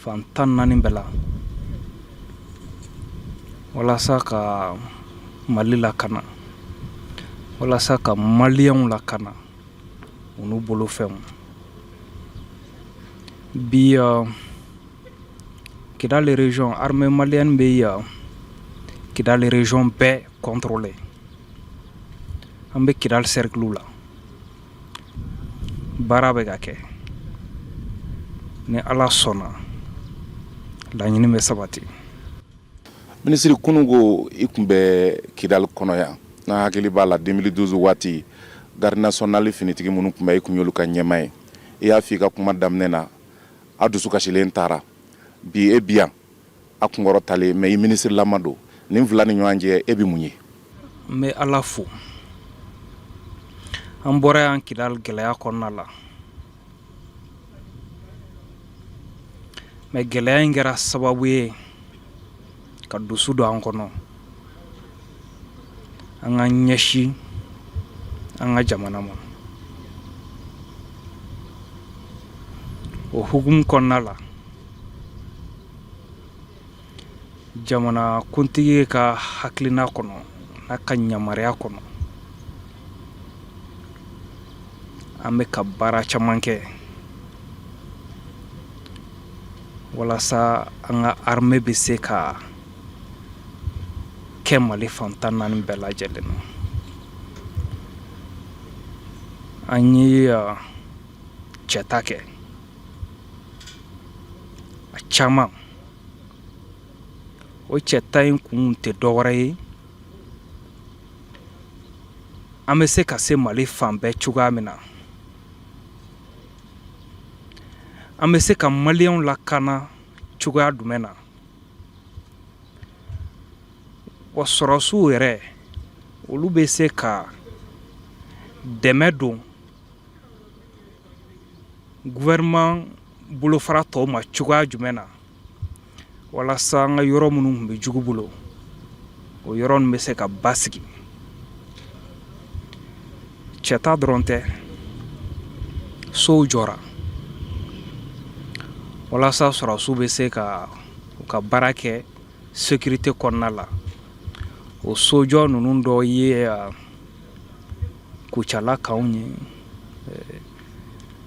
fan 14 bɛɛ la walasa ka Mali lakana, walasa ka Maliyɛnw lakana u n'u bolofɛnw. Bi, Kidal région, armée malienne bɛ yan Kidal région bɛɛ contrôler. An bɛ Kidal cercle la, baara bɛ ka kɛ. Ni Ala sɔnna, laɲini bɛ sabati. Minisiri, kununko i tun bɛ Kidal kɔnɔ yan. N'a hakili b'a la, 2012 waati, garde nationale finitigi minnu tun bɛ, i tun y'olu ka ɲɛmaa ye. I y'a fɔ i ka kuma daminɛ na, a dusu kasilen taara. Bi e bi yan a kunkɔrɔ talen, mais i minisiri lama don. Nin fila ni ɲɔgɔn cɛ, e bɛ mun ye? N bɛ Ala fo, an bɔra yan Kidal gɛlɛya kɔnɔna la, mais gɛlɛya in kɛra sababu ye ka dusu don an kɔnɔ, an ka ɲɛsin an ka jamana ma. O hukumu kɔnɔna la, jamana kuntigi ka hakilina kɔnɔ n'a ka yamaruya kɔnɔ, an bɛ ka baara caman kɛ walasa an ka armée bɛ se ka kɛ Mali fan 14 bɛɛ lajɛlen na. An ye cɛta kɛ a caman. O cɛta in kun tɛ dɔwɛrɛ ye, an bɛ se ka se Mali fan bɛɛ cogoya min na, an bɛ se ka Maliyɛnw lakana cogoya jumɛn na. Wa sɔrɔsiw yɛrɛ, olu bɛ se ka dɛmɛ don gouvernement bolofara tɔw ma cogoya jumɛn na, walasa an ka yɔrɔ minnu tun bɛ jugu bolo, o yɔrɔ ninnu bɛ se ka basigi. Cɛta dɔrɔn tɛ, sow jɔra walasa sɔrɔsiw bɛ se ka u ka baara kɛ sécurité kɔnɔna la. O sojɔ ninnu dɔ ye Kucala campw ye,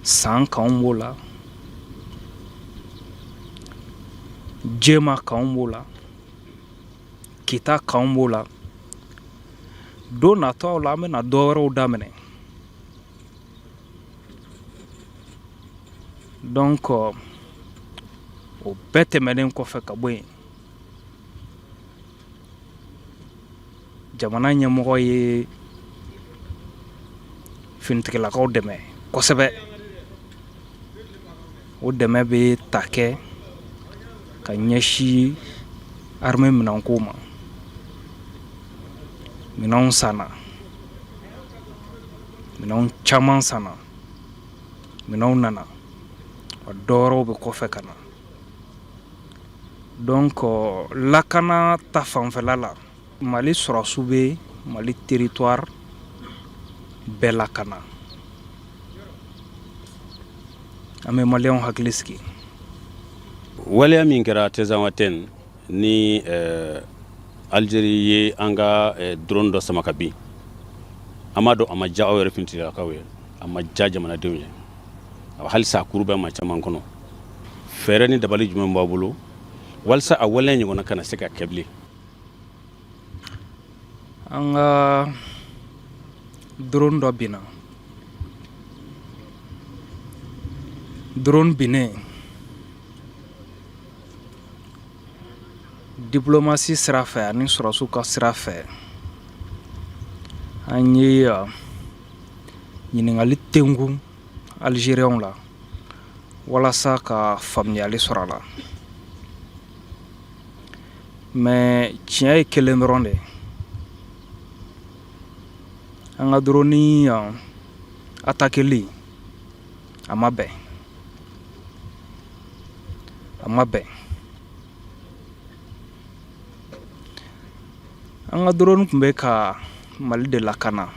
San campw b'o la, Jema campw b'o la, Kita campw b'o la. Don nataw la, an bɛna dɔ wɛrɛw daminɛ. Donc o bɛɛ tɛmɛnen kɔfɛ ka bɔ yen, jamana ɲɛmɔgɔ ye finitigilakaw dɛmɛ kosɛbɛ. O dɛmɛ bɛ ta kɛ ka ɲɛsin armée minɛnko ma. Minɛnw sanna, minɛnw caman sanna, minɛnw nana, wa dɔwɛrɛw bɛ kɔfɛ ka na. Donc lakana ta fanfɛla la, Mali sɔrɔsiw bɛ Mali territoire bɛɛ lakana. An bɛ Maliyɛnw hakili sigi. Waleya min kɛra Tɛzawatɛn ni Algérie ye an ka drone dɔ sama ka bin, an b'a dɔn a ma diya aw yɛrɛ finitigilakaw ye, a ma diya jamanadenw ye, halisa a kuru bɛ maa caman kɔnɔ. Fɛɛrɛ ni dabali jumɛn b'aw bolo walasa a waleya ɲɔgɔnna kana se ka kɛ bilen? An ka drone dɔ binna. Drone binnen, diplomatie sira fɛ ani sɔrɔsiw ka sira fɛ, an ye ɲininkali tengu Algérienw la walasa ka faamuyali sɔrɔ a la. Mais tiɲɛ ye kelen dɔrɔn de ye, an ka drone attaqueli a ma bɛn, a ma bɛn. An ka drone tun bɛ ka Mali de lakana.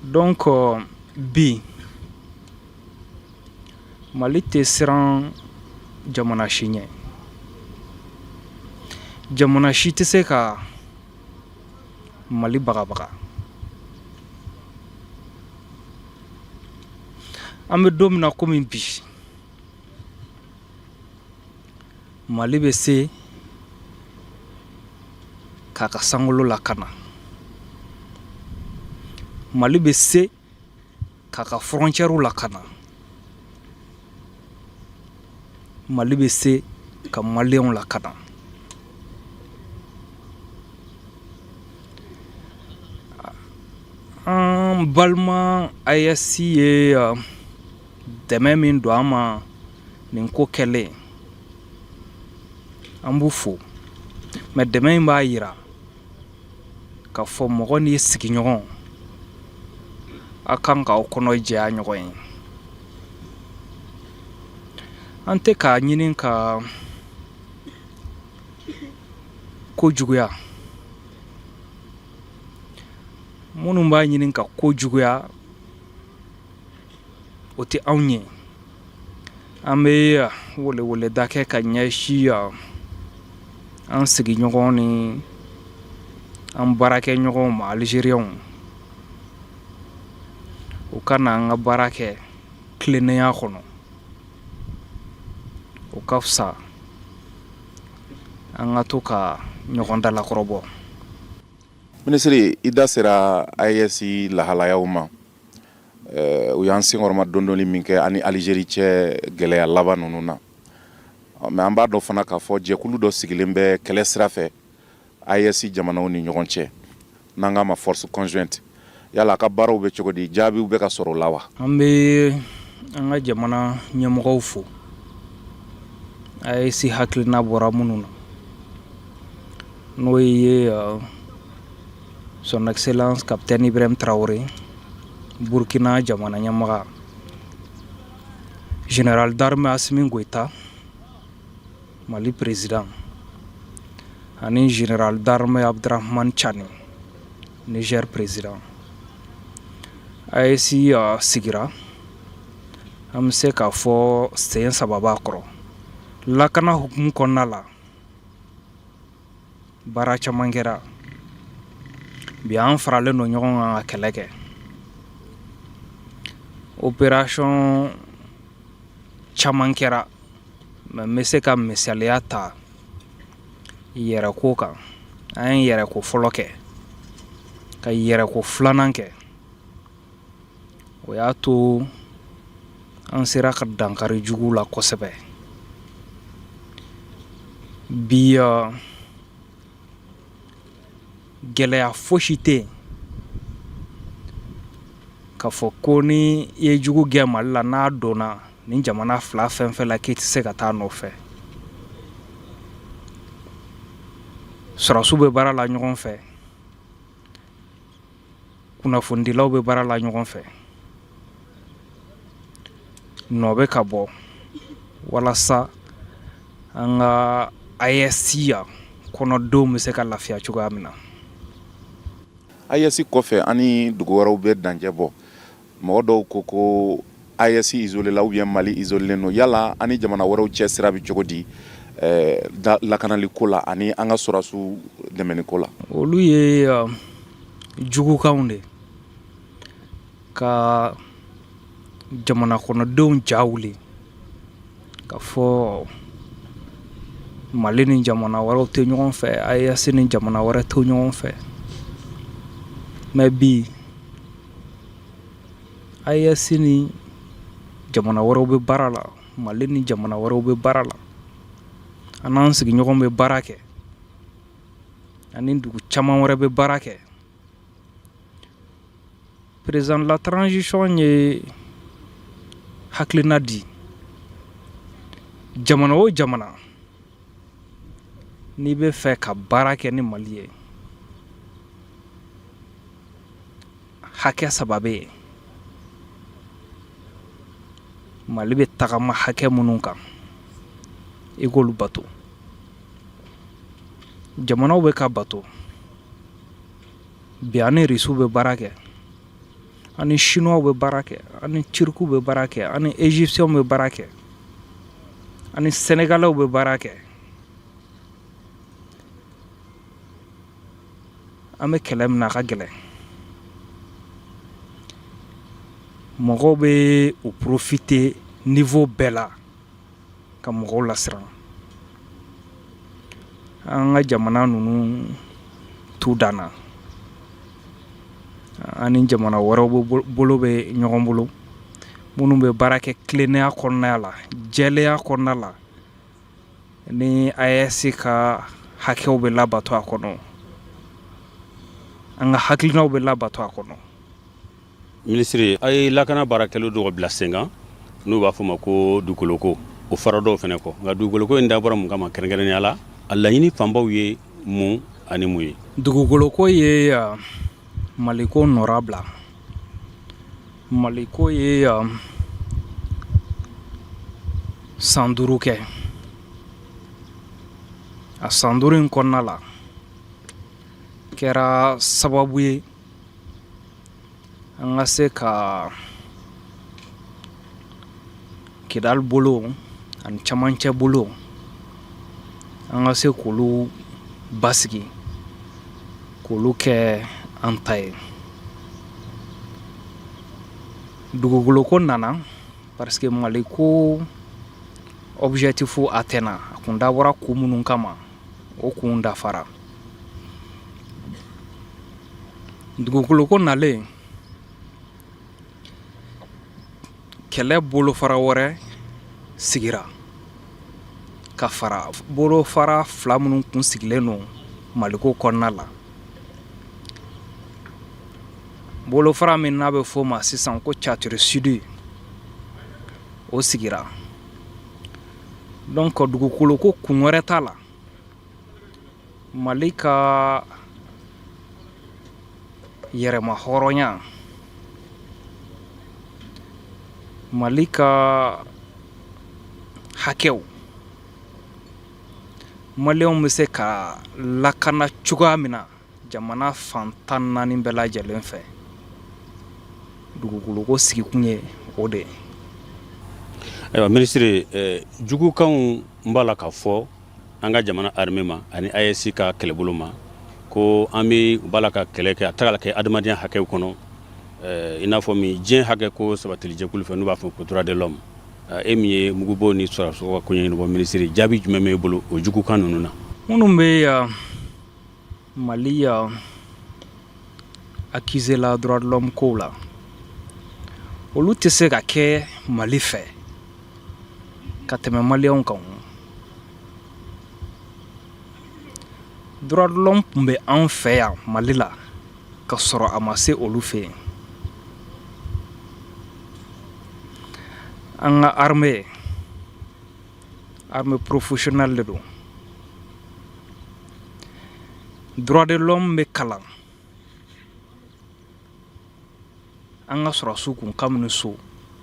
Donc bi Mali tɛ siran jamana si ɲɛ, jamana si tɛ se ka Mali bagabaga. An bɛ don min na komi bi, Mali bɛ se k'a ka sankolo lakana, Mali bɛ se k'a ka frontière lakana, Mali bɛ se ka maliyɛnw lakana. An balima AES ye dɛmɛ min don an ma nin ko kɛlen, an b'u fo. Mais dɛmɛ in b'a jira k'a fɔ mɔgɔ n'i sigiɲɔgɔn, a kan k'aw kɔnɔ jɛya ɲɔgɔn ye. An tɛ k'a ɲini ka ko juguya. Minnu b'a ɲini ka ko juguya, o tɛ anw ye. An bɛ weleweleda kɛ ka ɲɛsin an sigiɲɔgɔn ni an baarakɛɲɔgɔnw ma, Algériens, u ka na an ka baara kɛ tilennenya kɔnɔ, o ka fisa an ka to ka ɲɔgɔn dalakɔrɔbɔ. Minisiri, i da sera AES lahalayaw ma. U y'an senkɔrɔma dondoli min kɛ ani Algérie cɛ gɛlɛya laban ninnu na. Mais an b'a dɔn fana k'a fɔ jɛkulu dɔ sigilen bɛ kɛlɛ sira fɛ AES jamanaw ni ɲɔgɔn cɛ, n'an k'a ma force conjointe. Yala a ka baaraw bɛ cogo di, jaabiw bɛ ka sɔrɔ o la wa? An bɛ an ka jamana ɲɛmɔgɔw fo, AES hakilina bɔra minnu na, n'o ye Son Excellence Capitaine Ibrahim Traoré, Burkina jamana ɲɛmaga, Général d'armée Assimi Goïta, Mali président, ani Général d'armée Abdourahamane Tiani, Niger président. AES sigira, an bɛ se k'a fɔ sen saba b'a kɔrɔ. Lakana hukumu kɔnɔna la, baara caman kɛra. Bi an faralen don ɲɔgɔn kan ka kɛlɛ kɛ. Opération caman kɛra, mais n bɛ se ka misaliya ta yɛrɛko kan. An ye yɛrɛko fɔlɔ kɛ, ka yɛrɛko filanan kɛ. O y'a to an sera ka dankari jugu la kosɛbɛ. Bi gɛlɛya fosi tɛ yen k'a fɔ ko ni i ye jugu gɛn Mali la, n'a donna ni jamana fila fɛn fɛn la, k'i tɛ se ka taa nɔfɛ. Sɔrɔdasiw bɛ baara la ɲɔgɔn fɛ, kunnafonidilaw bɛ baara la ɲɔgɔn fɛ, nɔ bɛ ka bɔ walasa an ka AES kɔnɔdenw bɛ se ka lafiya cogoya min na. AES kɔfɛ, an ni dugu wɛrɛw bɛ dancɛ bɔ. Mɔgɔ dɔw ko ko AES isolé la ou bien Mali isolé don. Yala an ni jamana wɛrɛw cɛ sira bɛ cogo di lakanali ko la ani an ka sɔrɔdasiw dɛmɛni ko la? Olu ye jugukanw de ka jamana kɔnɔdenw ja wuli ka fɔ Mali ni jamana wɛrɛw tɛ ɲɔgɔn fɛ, AES ni jamana wɛrɛ tɛ ɲɔgɔn fɛ. Mais bi AES ni jamana wɛrɛw bɛ baara la, Mali ni jamana wɛrɛw bɛ baara la, an n'an sigiɲɔgɔn bɛ baara kɛ, ani dugu caman wɛrɛ bɛ baara kɛ. Président de la transition ye hakilina di. Jamana o jamana, n'i bɛ fɛ ka baara kɛ ni Mali ye, hakɛ saba bɛ yen Mali bɛ tagama hakɛ minnu kan, i k'olu bato. Jamanaw bɛ ka bato bi. An ni Irisiw bɛ baara kɛ, an ni Chinois bɛ baara kɛ, an ni Turkiw bɛ baara kɛ, an ni Égyptiens bɛ baara kɛ, an ni Sénégalais bɛ baara kɛ. An bɛ kɛlɛ min na, a ka gɛlɛn. Mɔgɔw bɛ u profiter niveau bɛɛ la ka mɔgɔw lasiran. An ka jamana ninnu t'u dan na. An ni jamana wɛrɛw bolo bɛ ɲɔgɔn bolo, minnu bɛ baara kɛ tilennenya kɔnɔna la, jɛlenya kɔnɔna la, ni AES ka hakɛw bɛ labato a kɔnɔ, an ka hakilinaw bɛ labato a kɔnɔ. Minisiri, a ye lakana baarakɛlaw dɔw bila sen kan, n'u b'a fɔ ma ko dugukoloko, o fara dɔw fana kɔ. Nka dugukoloko in dabɔra mun kama kɛrɛnkɛrɛnnenya la? A laɲini fanbaw ye mun ani mun ye? Dugukoloko ye Maliko nɔrabila. Maliko ye san 5 kɛ. A san 5 in kɔnɔna la, kɛra sababu ye an ka se ka Kidali bolo ani camancɛ bolo, an ka se k'olu basigi, k'olu kɛ an ta ye. Dugukoloko nana parce que Maliko objectif atteint, a kun dabɔra kun minnu kama, o kun dafara. Dugukoloko nalen, kɛlɛ bolofara wɛrɛ sigira ka fara bolofara fila minnu kun sigilen don Maliko kɔnɔna la. Bolofara min n'a bɛ f'o ma sisan ko Tchaturi Sud, o sigira. Donc dugukoloko kun wɛrɛ t'a la. Mali ka yɛrɛma hɔrɔnya, Mali ka hakɛw, Maliyɛnw bɛ se ka lakana cogoya min na jamana fan 14 bɛɛ lajɛlen fɛ, dugukoloko sigikun ye o de ye. Ayiwa minisiri, jugukanw b'a la ka fɔ an ka jamana armée ma ani AES ka kɛlɛbolo ma ko an bɛ u b'a la ka kɛlɛ kɛ, a taga kɛ adamadenya hakɛw kɔnɔ, i n'a fɔ min diɲɛ hakɛ ko sabatilijɛkulu fɛ, n'u b'a fɔ ko droit de l'homme. E min ye mugubɔ ni sɔrɔdasiw ka koɲɛɲɛnabɔ minisiri, jaabi jumɛn b'e bolo o jugukan ninnu na? Minnu bɛ Mali accuser la droit de l'homme kow la, olu tɛ se ka kɛ Mali fɛ ka tɛmɛ Maliyɛnw kan. Droit de l'homme tun bɛ anw fɛ yan Mali la ka sɔrɔ a ma se olu fɛ yen. An ka armée, armée professionnelle de don. Droit de l'homme bɛ kalan an ka sɔrɔdasiw kun kabini so,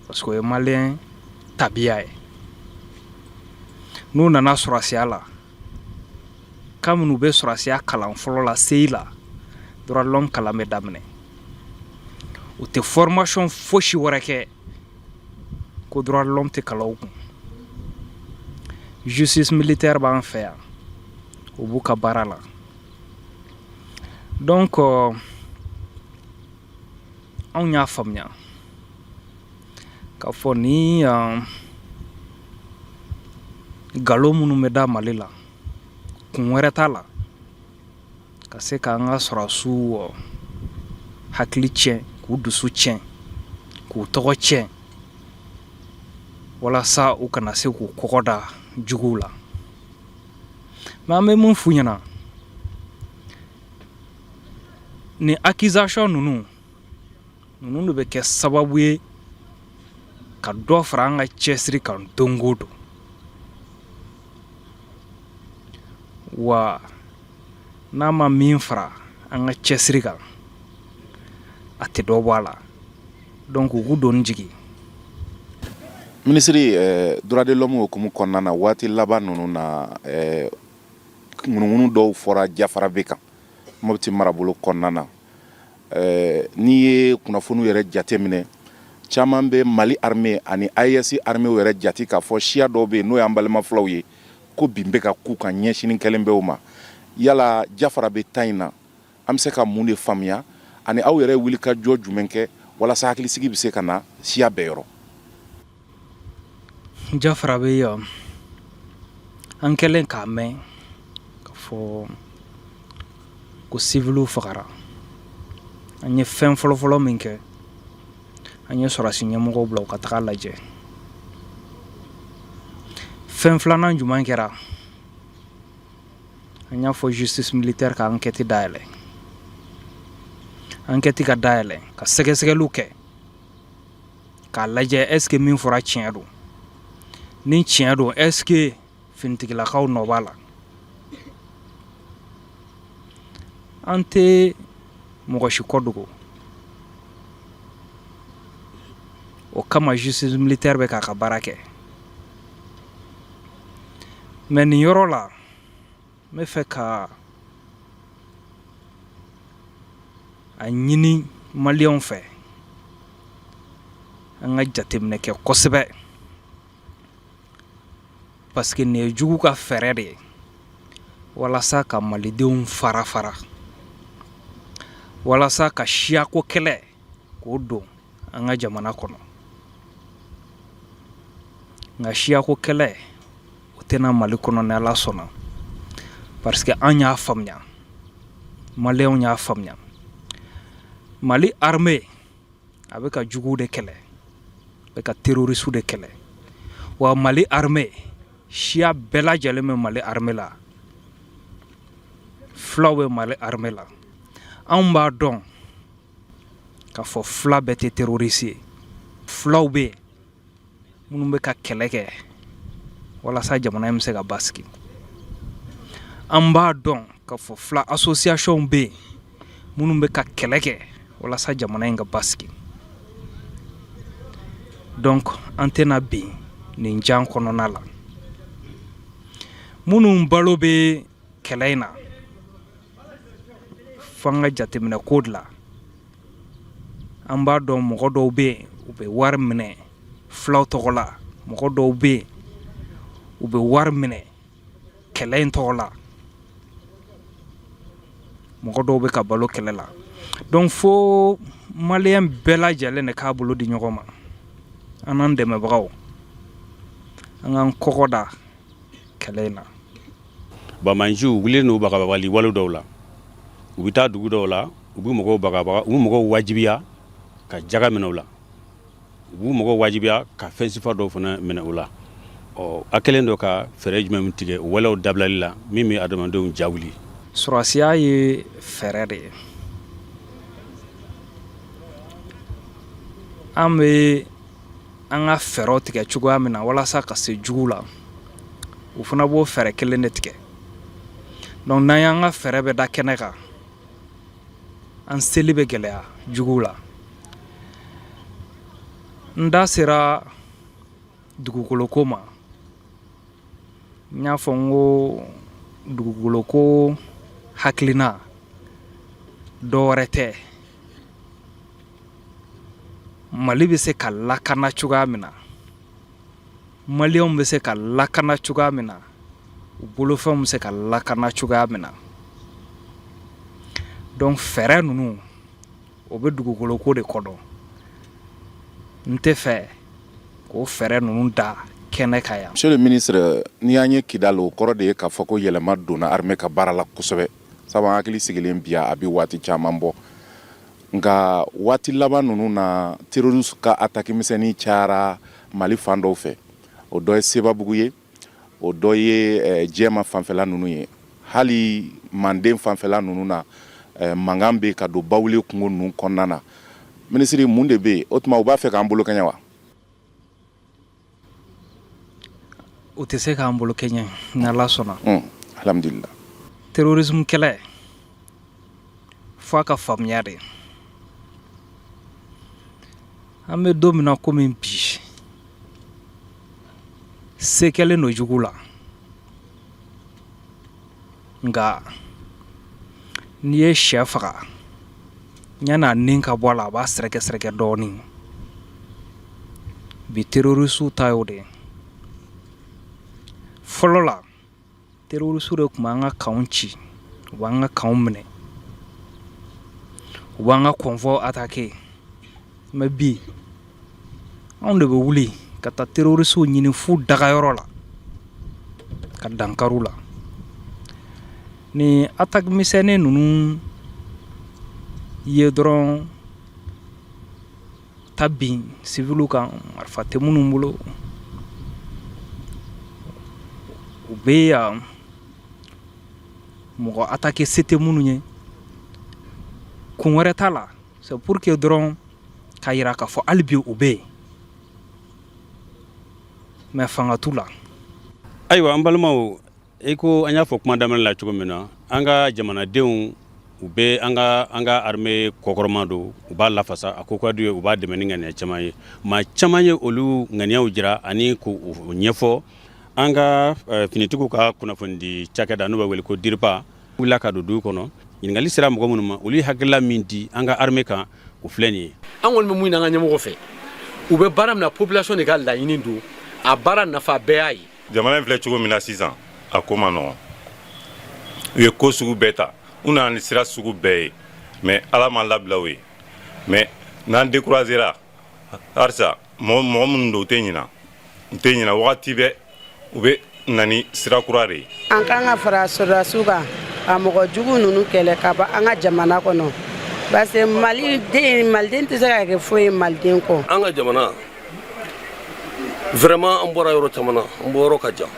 parce que o ye maliyɛn tabiya ye. N'u nana sɔrɔdasiya la, kabini u bɛ sɔrɔdasiya kalan fɔlɔ la, CI la, droit de l'homme kalan bɛ daminɛ. U tɛ formation fosi wɛrɛ kɛ ko droit de l'homme tɛ kalan u kun. Justice militaire b'an fɛ yan, u b'u ka baara la. Donc anw y'a faamuya k'a fɔ ni nkalon minnu bɛ da Mali la, kun wɛrɛ t'a la ka se k'an ka sɔrɔdasiw hakili tiɲɛ, k'u dusu tiɲɛ, k'u tɔgɔ tiɲɛ, walasa u kana se k'u kɔgɔ da juguw la. Mais an bɛ mun f'u ɲɛna? Ni accusation ninnu de bɛ kɛ sababu ye ka dɔ fara an ka cɛsiri kan don o don. Wa n'a ma min fara an ka cɛsiri kan, a tɛ dɔ bɔ a la. Donc u k'u doni jigin. Minisiri, droit de l'homme hukumu kɔnɔna na, waati laban ninnu na, ŋunuŋunu dɔw fɔra Jafarabe kan Mopti marabolo kɔnɔna na. N'i ye kunnafoniw yɛrɛ jateminɛ, caman bɛ Mali armée ani AES armée yɛrɛ jate k'a fɔ siya dɔw bɛ yen, n'o y'an balima fulaw ye, ko bin bɛ ka k'u kan, ɲɛsinin kɛlen bɛ u ma. Yala Jafarabe ta in na, an bɛ se ka mun de faamuya, ani aw yɛrɛ wuli ka jɔ jumɛn kɛ walasa hakilisigi bɛ se ka na siya bɛɛ yɔrɔ? Jafarabe yan, an kɛlen k'a mɛn k'a fɔ ko siviliw fagara, an ye fɛn fɔlɔfɔlɔ min kɛ, an ye sɔrɔdasi ɲɛmɔgɔw bila u ka taga lajɛ. Fɛn filanan jumɛn kɛra? An y'a fɔ justice militaire ka enquête dayɛlɛ, enquête ka dayɛlɛ, ka sɛgɛsɛgɛliw kɛ k'a lajɛ est ce que min fɔra tiɲɛ don. Ni tiɲɛ don, est ce que finitigilakaw nɔ b'a la? An tɛ mɔgɔ si kɔ dogo. O kama justice militaire bɛ k'a ka baara kɛ. Mais nin yɔrɔ la, n bɛ fɛ ka a ɲini maliyɛnw fɛ, an ka jateminɛ kɛ kosɛbɛ, parce que nin ye jugu ka fɛɛrɛ de ye walasa ka malidenw fara fara, walasa ka siyako kɛlɛ k'o don an ka jamana kɔnɔ. Nka siyako kɛlɛ, o tɛna Mali kɔnɔ ni Ala sɔnna, parce que an y'a faamuya, maliyɛnw y'a faamuya, Mali armée a bɛ ka juguw de kɛlɛ, a bɛ ka terroristew de kɛlɛ. Wa Mali armée, siya bɛɛ lajɛlen bɛ Mali armée la. Fulaw bɛ Mali armée la. Anw b'a dɔn k'a fɔ fula bɛɛ tɛ terroriste ye. Fulaw bɛ yen minnu bɛ ka kɛlɛ kɛ walasa jamana in bɛ se ka basigi. An b'a dɔn k'a fɔ fula association bɛ yen minnu bɛ ka kɛlɛ kɛ walasa jamana in ka basigi. Donc an tɛna bin nin jan kɔnɔna la. Minnu balo bɛ kɛlɛ in na, f'an ka jateminɛ ko de la. An b'a dɔn mɔgɔ dɔw bɛ yen, u bɛ wari minɛ fulaw tɔgɔ la. Mɔgɔ dɔw bɛ yen, u bɛ wari minɛ kɛlɛ in tɔgɔ la. Mɔgɔ dɔw bɛ ka balo kɛlɛ la. Donc fo maliyɛn bɛɛ lajɛlen de k'a bolo di ɲɔgɔn ma, an n'an dɛmɛbagaw, an k'an kɔgɔ da kɛlɛ in na. Banbaanciw wulilen don bagabagali wale dɔw la. U bɛ taa dugu dɔw la, u bɛ mɔgɔw bagabaga, u bɛ mɔgɔw wajibiya ka jaga minɛ u la, u b'u mɔgɔw wajibiya ka fɛn sifa dɔw fana minɛ u la. Ɔ, a kɛlen don ka fɛɛrɛ jumɛn tigɛ o walew dabilali la min bɛ adamadenw ja wuli? Sɔrɔdasiya ye fɛɛrɛ de ye. An bɛ an ka fɛɛrɛw tigɛ cogoya min na walasa ka se jugu la, u fana b'o fɛɛrɛ kelen de tigɛ. Donc n'an y'an ka fɛɛrɛ bɛɛ da kɛnɛ kan, an seli bɛ gɛlɛya jugu la. N da sera dugukoloko ma. N y'a fɔ n ko dugukoloko hakilina dɔ wɛrɛ tɛ, Mali bɛ se ka lakana cogoya min na, maliyɛnw bɛ se ka lakana cogoya min na, u bolofɛnw bɛ se ka lakana cogoya min na. Donc fɛɛrɛ ninnu, o bɛ dugukoloko de kɔnɔ. N tɛ fɛ k'o fɛɛrɛ ninnu da kɛnɛ kan yan. Monsieur le ministre, n'i y'an ye Kidal, o kɔrɔ de ye k'a fɔ ko yɛlɛma donna armée ka baara la kosɛbɛ, sabu an hakili sigilen bi a bɛ waati caman bɔ. Nka waati laban ninnu na, terroriste ka attaque misɛnnin cayara Mali fan dɔw fɛ. O dɔ ye Sebabugu ye, o dɔ ye Jɛma fanfɛla ninnu ye. Hali Manden fanfɛla ninnu na, mankan bɛ ka don Bawule kungo ninnu kɔnɔna na. Minisiri, mun de bɛ yen? O tuma u b'a fɛ k'an bolo kɛɲɛ wa? U tɛ se k'an bolo kɛɲɛ, ni Ala sɔnna. Alhamdulillah. Terrorisme kɛlɛ fo a ka faamuya de. An bɛ don min na komi bi, se kɛlen don jugu la, nka n'i ye shɛ faga, yan'a ni ka bɔ a la, a b'a sɛrɛkɛ sɛrɛkɛ dɔɔnin. Bi terroristew ta y'o de ye. Fɔlɔ la, terroristew de tun b'an ka kanw ci, u b'an ka kanw minɛ, u b'an ka convoi attaquer. Mais bi anw de bɛ wuli ka taa terroristew ɲini f'u dagayɔrɔ la ka dankari u la. Ni attaque misɛnnin ninnu ye dɔrɔn, ta bin civiliw kan, marifa tɛ minnu bolo, u bɛ yan mɔgɔ attaquer se tɛ minnu ye, kun wɛrɛ t'a la, c'est pour que dɔrɔn ka yira k'a fɔ hali bi u bɛ yen, mais fanga t'u la. Ayiwa, an balimaw, i ko an y'a fɔ kuma daminɛ la cogo min na, an ka jamanadenw, u bɛ an ka armée kɔkɔrɔma don, u b'a lafasa, a ko ka d'u ye, u b'a dɛmɛ ni ŋaniya caman ye. Maa caman ye olu ŋaniyaw jira ani k'u ɲɛfɔ. An ka finitigiw ka kunnafonidi cakɛda, n'u bɛ wele ko DIRPA, wulila ka don dugu kɔnɔ. Ɲininkali sera mɔgɔ minnu ma, olu ye hakilila min di an ka armée kan, o filɛ nin ye. An kɔni bɛ mun ɲini an ka ɲɛmɔgɔ fɛ, u bɛ baara min na, population de ka laɲini don a baara nafa bɛɛ y'a ye. Jamana in filɛ cogo min na sisan, a ko ma nɔgɔn. U ye ko sugu bɛɛ ta, u nana ni sira sugu bɛɛ ye, mais Ala ma labila u ye. Mais n'an découragera halisa, mɔgɔ mɔgɔ minnu don, u tɛ ɲina, u tɛ ɲina. Wagati bɛɛ u bɛ na ni sira kura de ye. An kan ka fara sɔrɔdasiw kan ka mɔgɔ jugu ninnu kɛlɛ ka bɔ an ka jamana kɔnɔ, parce que maliden, maliden tɛ se ka kɛ foyi ye maliden kɔ. An ka jamana, vraiment, an bɔra yɔrɔ caman na, an bɔ yɔrɔ ka jan,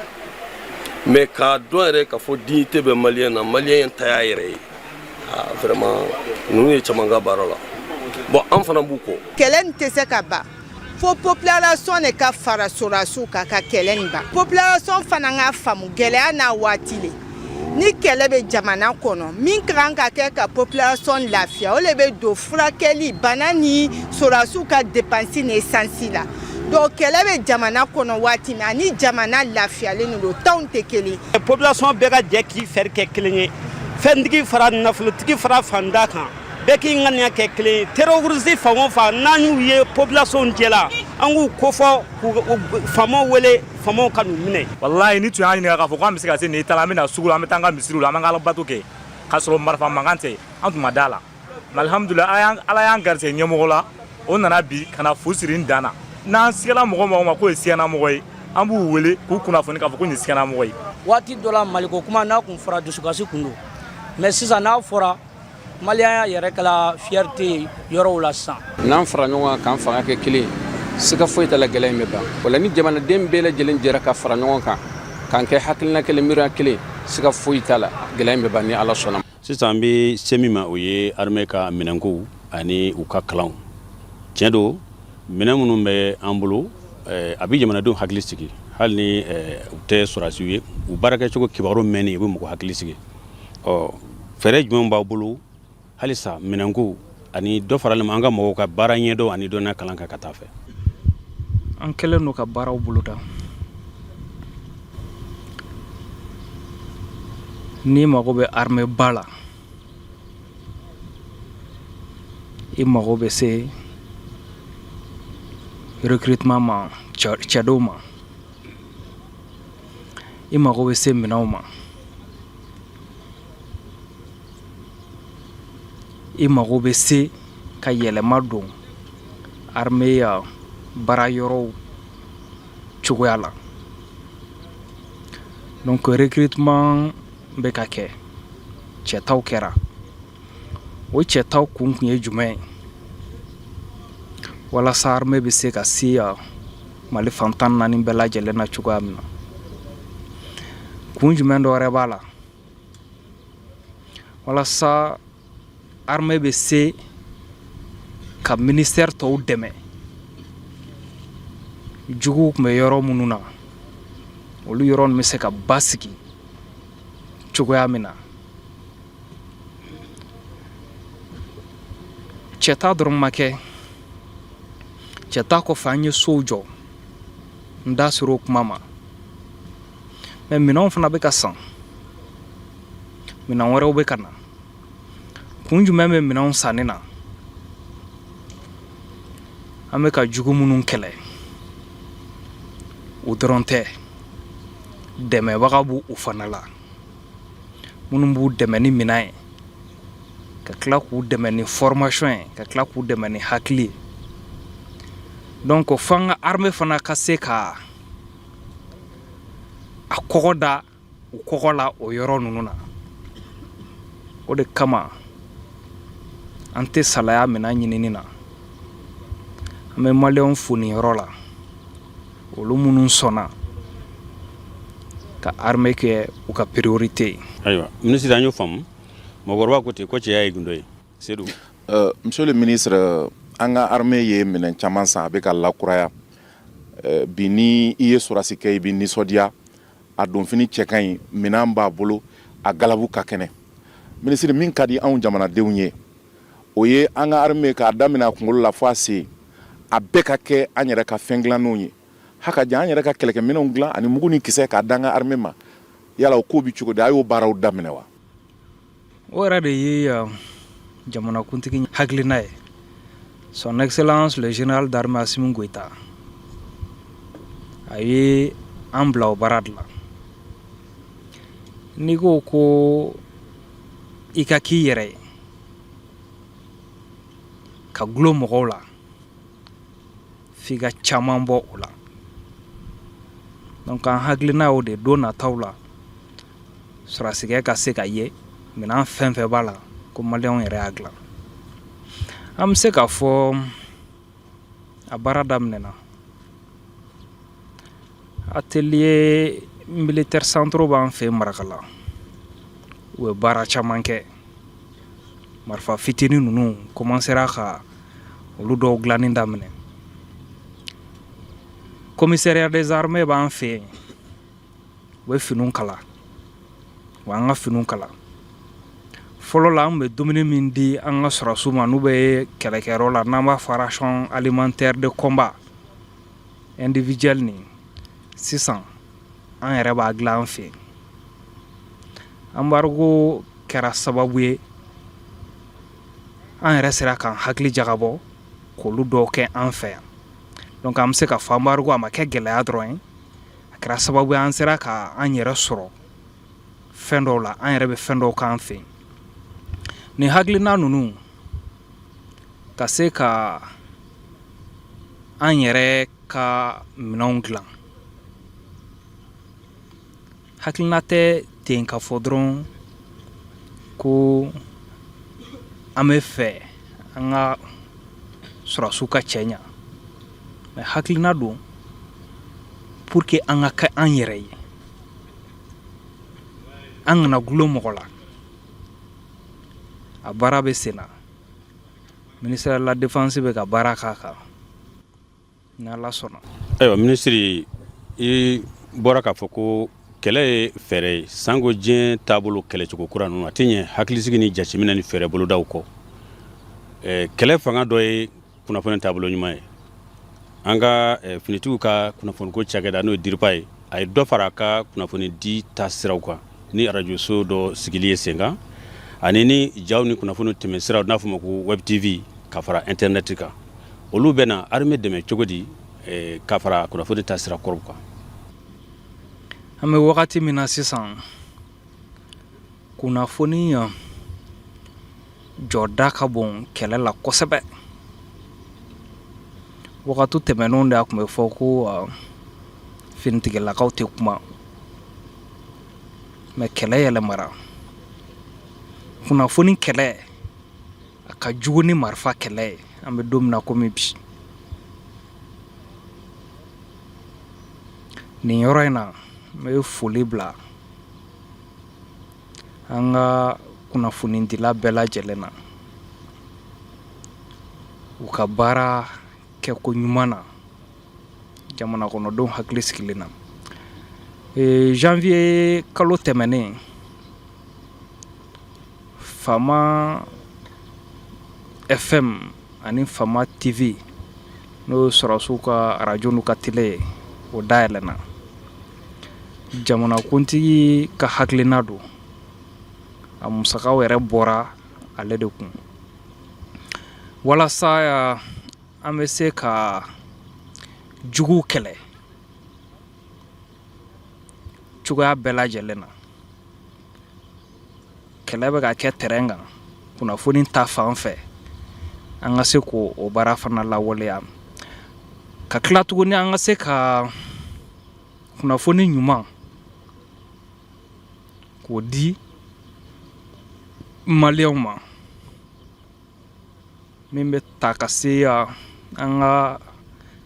mais k'a dɔn yɛrɛ k'a fɔ dignité bɛ malien na, malien ta y'a yɛrɛ ye. Ah, vraiment, ninnu ye caman ka baara la. Bon, an fana b'u kɔ. Kɛlɛ nin tɛ se ka ban fo population de ka fara sɔrɔdasiw kan ka kɛlɛ nin ban. Population fana ka faamu gɛlɛya n'a waati le. Ni kɛlɛ bɛ jamana kɔnɔ, min ka kan ka kɛ ka population lafiya, o le bɛ don furakɛli, bana ni sɔrɔdasiw ka dépense ni essence la. Donc kɛlɛ bɛ jamana kɔnɔ waati min ani jamana lafiyalen don, tɔnw tɛ kelen. Population bɛɛ ka jɛ k'i fɛɛrɛ kɛ kelen ye, fɛntigi fara nafolotigi fara fantan kan, bɛɛ k'i ŋaniya kɛ kelen ye. Terroriste fan o fan, n'an y'u ye population cɛla, an k'u kofɔ, k'u faamaw wele, faamaw ka n'u minɛ. Walayi, ni tun y'a ɲininka k'a fɔ k'an bɛ se ka se nin ta la, an bɛ na sugu la, an bɛ taa an ka misiriw la, an b'an ka alabato kɛ k'a sɔrɔ marifa mankan tɛ, an tun ma da la. Mais alhamdulilayi, Ala y'an garisɛgɛ ɲɛmɔgɔ la, o nana bi ka na fu siri n dan na. N'an sigala mɔgɔ mɔgɔ ma k'o ye siganamɔgɔ ye, an b'u wele k'u kunnafoni k'a fɔ ko nin siganamɔgɔ ye. Waati dɔ la, Maliko kuma n'a kun fɔra, dusukasi kun don, mais sisan n'a fɔra, maliyɛnya yɛrɛ kɛla fierté ye yɔrɔw la sisan. N'an fara ɲɔgɔn kan k'an fanga kɛ kelen, siga foyi t'a la, gɛlɛya in bɛ ban. O la, ni jamanaden bɛɛ lajɛlen jɛra ka fara ɲɔgɔn kan k'an kɛ hakilina kelen, miiriya kelen, siga foyi t'a la, gɛlɛya in bɛ ban ni Ala sɔnna. Sisan an bɛ se min ma, o ye armée ka minɛnkow ani u ka kalanw. Tiɲɛ don, minɛn minnu bɛ an bolo, a bɛ jamanadenw hakili sigi. Hali ni u tɛ sɔrɔdasiw ye, u baarakɛcogo kibaru mɛnni, u bɛ mɔgɔ hakili sigi. Ɔ, fɛɛrɛ jumɛn b'aw bolo halisa minɛnko ani dɔ faralen ma an ka mɔgɔw ka baara ɲɛdɔn ani dɔnniya kalan kan ka taa fɛ? An kɛlen don ka baaraw boloda. N'i mago bɛ armée ba la, i mago bɛ se recrutement ma, cɛdenw ma, i mago bɛ se minɛnw ma, i mago bɛ se ka yɛlɛma don armée ya baara yɔrɔw cogoya la. Donc recrutement bɛ ka kɛ, cɛtaw kɛra. O cɛtaw kun tun ye jumɛn ye? Walasa armée bɛ se ka se Mali fan 14 bɛɛ lajɛlen na cogoya min na. Kun jumɛn dɔ wɛrɛ b'a la? Walasa armée bɛ se ka ministère tɔw dɛmɛ, juguw tun bɛ yɔrɔ minnu na, olu yɔrɔ bɛ se ka basigi cogoya min na. Cɛta dɔrɔn ma kɛ, cɛta kɔfɛ an ye sow jɔ, n da sera o kuma ma. Mais minɛnw fana bɛ ka san, minɛn wɛrɛw bɛ ka na. Kun jumɛn bɛ minɛnw sanni na? An bɛ ka jugu minnu kɛlɛ, o dɔrɔn tɛ, dɛmɛbaga b'u fana la, minnu b'u dɛmɛ ni minɛn ye, ka tila k'u dɛmɛ ni formation ye, ka tila k'u dɛmɛ ni hakili ye. Donc fo an ka armée fana ka se ka a kɔgɔ da u kɔgɔ la o yɔrɔ ninnu na. O de kama an tɛ salaya minɛn ɲinini na. An bɛ maliyɛnw fo nin yɔrɔ la, olu minnu sɔnna ka armée kɛ u ka priorité ye. Ayiwa minisiri, an y'o faamu. Mɔgɔkɔrɔba ko ten ko cɛya ye gundo ye, Sedu. Monsieur le ministre, an ka armée ye minɛn caman san, a bɛ ka lakuraya. Bi ni i ye sɔrɔdasi kɛ, i bɛ nisɔndiya. A donfini cɛ ka ɲi, minɛn b'a bolo, a galabu ka kɛnɛ. Minisiri, min ka di anw jamanadenw ye, o ye an ka armée k'a daminɛ a kunkolo la fo a sen, a bɛɛ ka kɛ an yɛrɛ ka fɛn dilannenw ye. Haka jan an yɛrɛ ka kɛlɛkɛminɛnw dilan ani mugu ni kisɛ k'a da an ka armée ma. Yala o ko bɛ cogo di? A y'o baaraw daminɛ wa? O yɛrɛ de ye jamanakuntigi hakilina ye, Son Excellence le général d'armée Assimi Goïta. A ye an bila o baara de la. N'i ko ko i ka k'i yɛrɛ ye, ka gulon mɔgɔw la, f'i ka caman bɔ o la. Donc an hakilina y'o de, don nataw la, sɔrɔdasikɛ ka se ka ye minɛn fɛn fɛn b'a la ko maliyɛnw yɛrɛ y'a dilan. An bɛ se k'a fɔ a baara daminɛna. Atelier militaire centraux b'an fɛ Marakala, u ye baara caman kɛ. Marifa fitinin ninnu commencera ka olu dɔw dilanni daminɛ. Commissariat des armées b'an fɛ yen, u bɛ finiw kala, u b'an ka finiw kala. Fɔlɔ la, an bɛ dumuni min di an ka sɔrɔdasiw ma n'u bɛ kɛlɛkɛyɔrɔ la, n'an b'a fɔ ration alimentaire de combat individuel nin, sisan an yɛrɛ b'a dilan an fɛ yen. Embargo kɛra sababu ye an yɛrɛ sera k'an hakili jagabɔ k'olu dɔw kɛ an fɛ yan. Donc an bɛ se ka fɔ embargo a ma kɛ gɛlɛya dɔrɔn ye, a kɛra sababu ye an sera ka an yɛrɛ sɔrɔ fɛn dɔw la, an yɛrɛ bɛ fɛn dɔw k'an fɛ yen. Nin hakilina ninnu ka se ka an yɛrɛ ka minɛnw dilan, hakilina tɛ ten ka fɔ dɔrɔn ko an bɛ fɛ an ka sɔrɔdasiw ka cɛ ɲa, mais hakilina don pour que an ka kɛ an yɛrɛ ye, an kana gulon mɔgɔ la. A baara bɛ sen na, ministère de la Défense bɛ ka baara k'a kan, n'Ala sɔnna. Ayiwa minisiri, i bɔra k'a fɔ ko kɛlɛ ye fɛɛrɛ ye. Sanko diɲɛ taabolo kɛlɛcogo kura ninnu, a tɛ ɲɛ hakilisigi ni jateminɛ ni fɛɛrɛ bolodaw kɔ. Kɛlɛ fanga dɔ ye kunnafoni taabolo ɲuman ye. An ka finitigiw ka kunnafoniko cakɛda, n'o ye DIRPA ye, a ye dɔ fara a ka kunnafoni di ta siraw kan ni arajoso dɔ sigili ye sen kan, ani ni jaw ni kunnafoni tɛmɛ siraw, n'a fɔ ma ko web tv, ka fara internet kan. Olu bɛna armée dɛmɛ cogo di ka fara kunnafoni ta sira kɔrɔw kan? An bɛ wagati min na sisan, kunnafoni jɔda ka bon kɛlɛ la kosɛbɛ. Wagati tɛmɛnenw de, a tun bɛ fɔ ko finitigilakaw tɛ kuma, mais kɛlɛ yɛlɛmara. Kunnafoni kɛlɛ a ka jugu ni marifa kɛlɛ ye an bɛ don min na komi bi. Nin yɔrɔ in na, n bɛ foli bila an ka kunnafonidila bɛɛ lajɛlen na u ka baara kɛko ɲuman na, jamana kɔnɔdenw hakili sigilen na. Janvier kalo tɛmɛnen, faama FM ani Fama TV, n'o ye sɔrɔdasiw ka arajo n'u ka tele ye, o dayɛlɛnna. Jamanakuntigi ka hakilina don, a musakaw yɛrɛ bɔra ale de kun, walasa an bɛ se ka juguw kɛlɛ cogoya bɛɛ lajɛlen na. Kɛlɛ bɛ ka kɛ terrain kan, kunnafoni ta fan fɛ, an ka se k'o o baara fana lawaleya, ka tila tuguni an ka se ka kunnafoni ɲuman k'o di maliyɛnw ma, min bɛ ta ka se an ka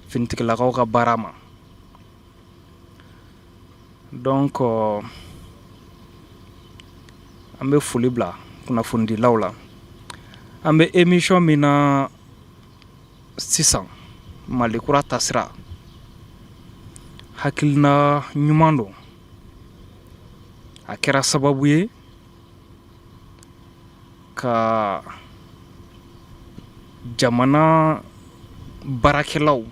finitigilakaw ka baara ma. Donc an bɛ foli bila kunnafonidilaw la. An bɛ émission min na sisan, Mali kura taasira, hakilina ɲuman don. A kɛra sababu ye ka jamana baarakɛlaw,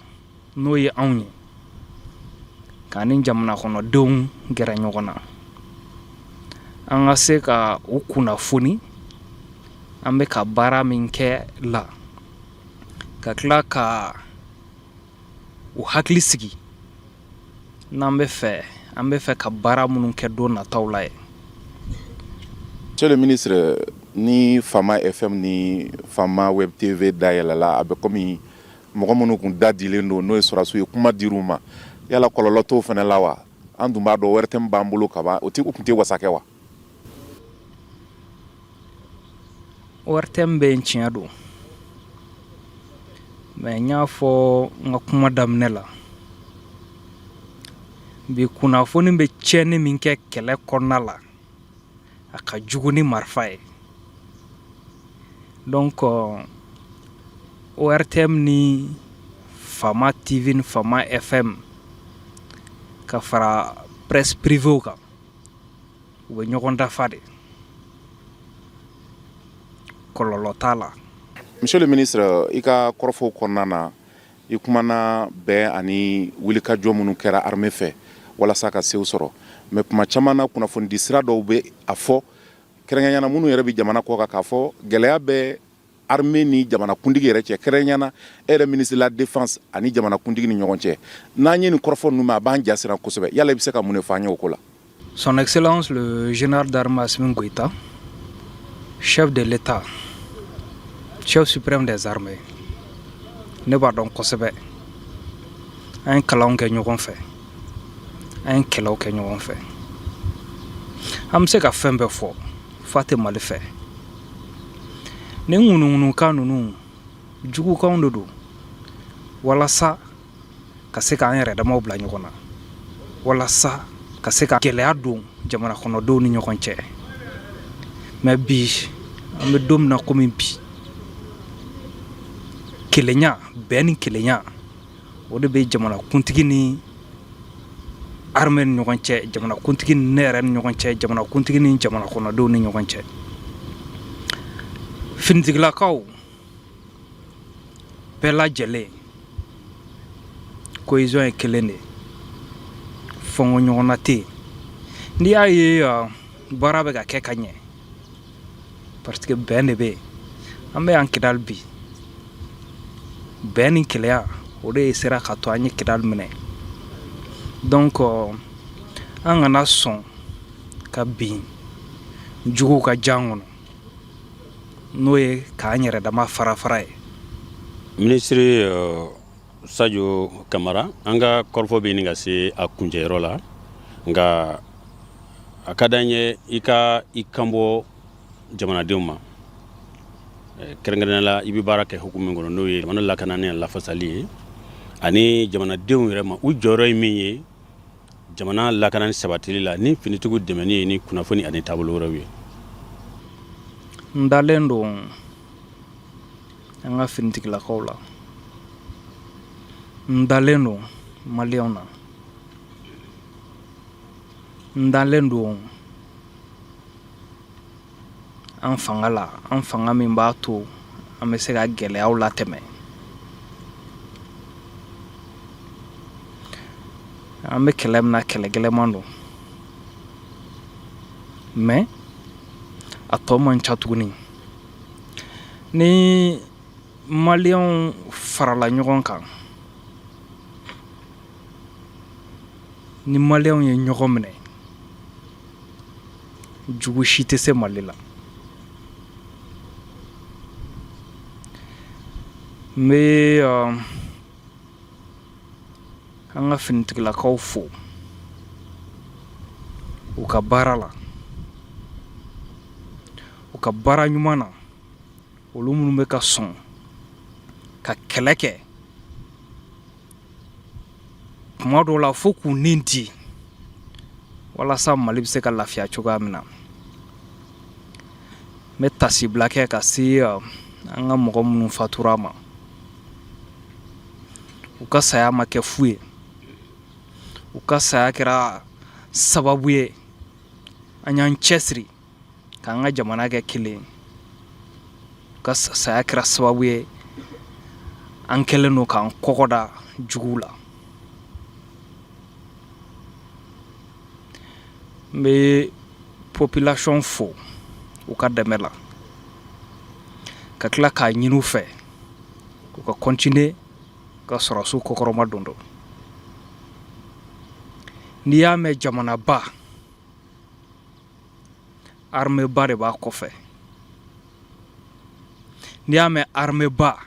n'o ye anw ye, k'a ni jamana kɔnɔdenw gɛrɛ ɲɔgɔn na, an ka se ka u kunnafoni an bɛ ka baara min kɛ la, ka tila ka u hakili sigi n'an bɛ fɛ an bɛ fɛ ka baara minnu kɛ don nataw la ye. Monsieur le ministre, ni Fama FM ni Fama Web TV dayɛlɛla, a bɛ komi mɔgɔ minnu kun da dilen don, n'o ye sɔrɔdasiw ye, kuma dir'u ma. Yala kɔlɔlɔ t'o fana la wa? An dun b'a dɔn ORTM b'an bolo kaban, o tɛ o kun tɛ wasa kɛ wa? ORTM bɛ yen, tiɲɛ don, mais n y'a fɔ n ka kuma daminɛ la bi, kunnafoni bɛ tiɲɛni min kɛ kɛlɛ kɔnɔna la, a ka jugu ni marifa ye. Donc ORTM ni Fama TV ni Fama FM, ka fara presse privée kan, u bɛ ɲɔgɔn dafa de, kɔlɔlɔ t'a la. Monsieur le ministre, i ka kɔrɔfɔw kɔnɔna na, i kumana bɛn ani wulikajɔ minnu kɛra armée fɛ walasa ka sew sɔrɔ. Mais kuma caman na, kunnafonidi sira dɔw bɛ a fɔ, kɛrɛnkɛrɛnyana minnu yɛrɛ bɛ jamana kɔ kan, k'a fɔ gɛlɛya bɛ armée ni jamanakuntigi yɛrɛ cɛ, kɛrɛnkɛrɛnyana e yɛrɛ ministre de la défense ani jamanakuntigi ni ɲɔgɔn cɛ. N'an ye nin kɔrɔfɔ ninnu mɛn, a b'an ja siran kosɛbɛ. Yala i bɛ se ka mun de fɔ an ye o ko la? Son Excellence le général d'armée Assimi Goïta, chef de l'État, chef suprême des armées, ne b'a dɔn kosɛbɛ. An ye kalanw kɛ ɲɔgɔn fɛ, an ye kɛlɛw kɛ ɲɔgɔn fɛ. An bɛ se ka fɛn bɛɛ fɔ f'a tɛ Mali fɛ. Nin ŋunuŋunukan ninnu, jugukanw de don, walasa ka se k'an yɛrɛ damaw bila ɲɔgɔn na, walasa ka se ka gɛlɛya don jamana kɔnɔdenw ni ɲɔgɔn cɛ. Mais bi, an bɛ don min na komi bi, kelenya, bɛn ni kelenya, o de bɛ jamanakuntigi ni armée ni ɲɔgɔn cɛ, jamanakuntigi ni ne yɛrɛ ni ɲɔgɔn cɛ, jamanakuntigi ni jamana kɔnɔdenw ni ɲɔgɔn cɛ. Finitigilakaw bɛɛ lajɛlen, cohésion ye kelen de ye, fɔnkɔ ɲɔgɔnna tɛ yen. N'i y'a ye baara bɛ ka kɛ ka ɲɛ, parce que bɛn de bɛ yen. An bɛ yan Kidali bi, bɛn ni kelenya, o de sera ka to an ye Kidali minɛ. Donc an kana sɔn ka bin juguw ka jan kɔnɔ, n'o ye k'an yɛrɛ dama fara fara ye. Minisiri Sajo Kamara, an ka kɔrɔfɔ bɛ ɲini ka se a kuncɛyɔrɔ la, nka a ka d'an ye i ka i kanbɔ jamanadenw ma, kɛrɛnkɛrɛnnenya la i bɛ baara kɛ hukumu min kɔnɔ, n'o ye jamana lakanani ani lafasali ye, ani jamanadenw yɛrɛ ma, u jɔyɔrɔ ye min ye jamana lakanani sabatili la ni finitigiw dɛmɛni ye ni kunnafoni ani taabolo wɛrɛw ye. N dalen don an ka finitigilakaw la, n dalen don maliyɛnw na, n dalen don an fanga la, an fanga min b'a to An bɛ se ka gɛlɛyaw latɛmɛ. An bɛ kɛlɛ min na, kɛlɛ gɛlɛman don, mais a tɔ man ca tuguni. Ni Maliyɛnw farala ɲɔgɔn kan, ni Maliyɛnw ye ɲɔgɔn minɛ, jugu si tɛ se Mali la. N bɛ an ka finitigilakaw fo u ka baara la, u ka baara ɲuman na, olu minnu bɛ ka sɔn ka kɛlɛ kɛ tuma dɔw la fo k'u ni di walasa Mali bɛ se ka lafiya cogoya min na. N bɛ tasibila kɛ ka se an ka mɔgɔ minnu fatura ma. U ka saya ma kɛ fu ye, u ka saya kɛra sababu ye an y'an cɛsiri k'an ka jamana kɛ kelen. U ka saya kɛra sababu ye an kɛlen don k'an kɔgɔ da juguw la. N bɛ population fo u ka dɛmɛ la, ka tila k'a ɲini u fɛ u ka continuer ka sɔrɔdasiw kɔkɔrɔmadondon. N'i y'a mɛn jamanaba, armée ba de b'a kɔfɛ. N'i y'a mɛn armée ba,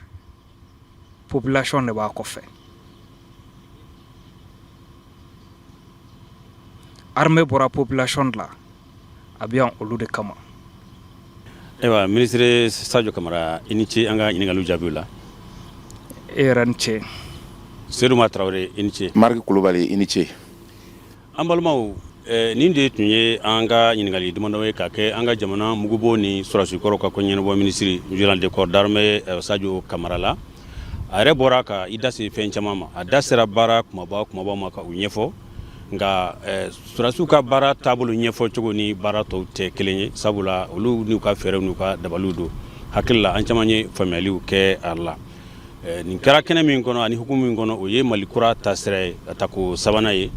population de b'a kɔfɛ. Armée bɔra population de la, a bɛ yan olu de kama. Ayiwa, minisiri Sajo Kamara, i ni ce an ka ɲininkaliw jaabiw la. E yɛrɛ ni ce. Seydou Tarawele, i ni ce. Mariki Kulubali, i ni ce. An balimaw, nin de tun ye an ka ɲininkali damadɔ ye ka kɛ an ka jamana mugubon ni sɔrɔdasi kɔrɔw ka ko ɲɛnabɔ minisiri, général de corps d'armée Sajo Kamara la. A yɛrɛ bɔra ka i da se fɛn caman ma, a da sera baara kumaba kumaba ma ka u ɲɛfɔ. Nka sɔrɔdasiw ka baara taabolo ɲɛfɔ cogo ni baara tɔw tɛ kelen ye, sabula olu n'u ka fɛɛrɛw n'u ka dabaliw don. Hakili la, an caman ye faamuyaliw kɛ a la. Nin kɛra kɛnɛ min kɔnɔ ani hukumu min kɔnɔ, o ye Mali kura taasira ye, a tako sabanan ye.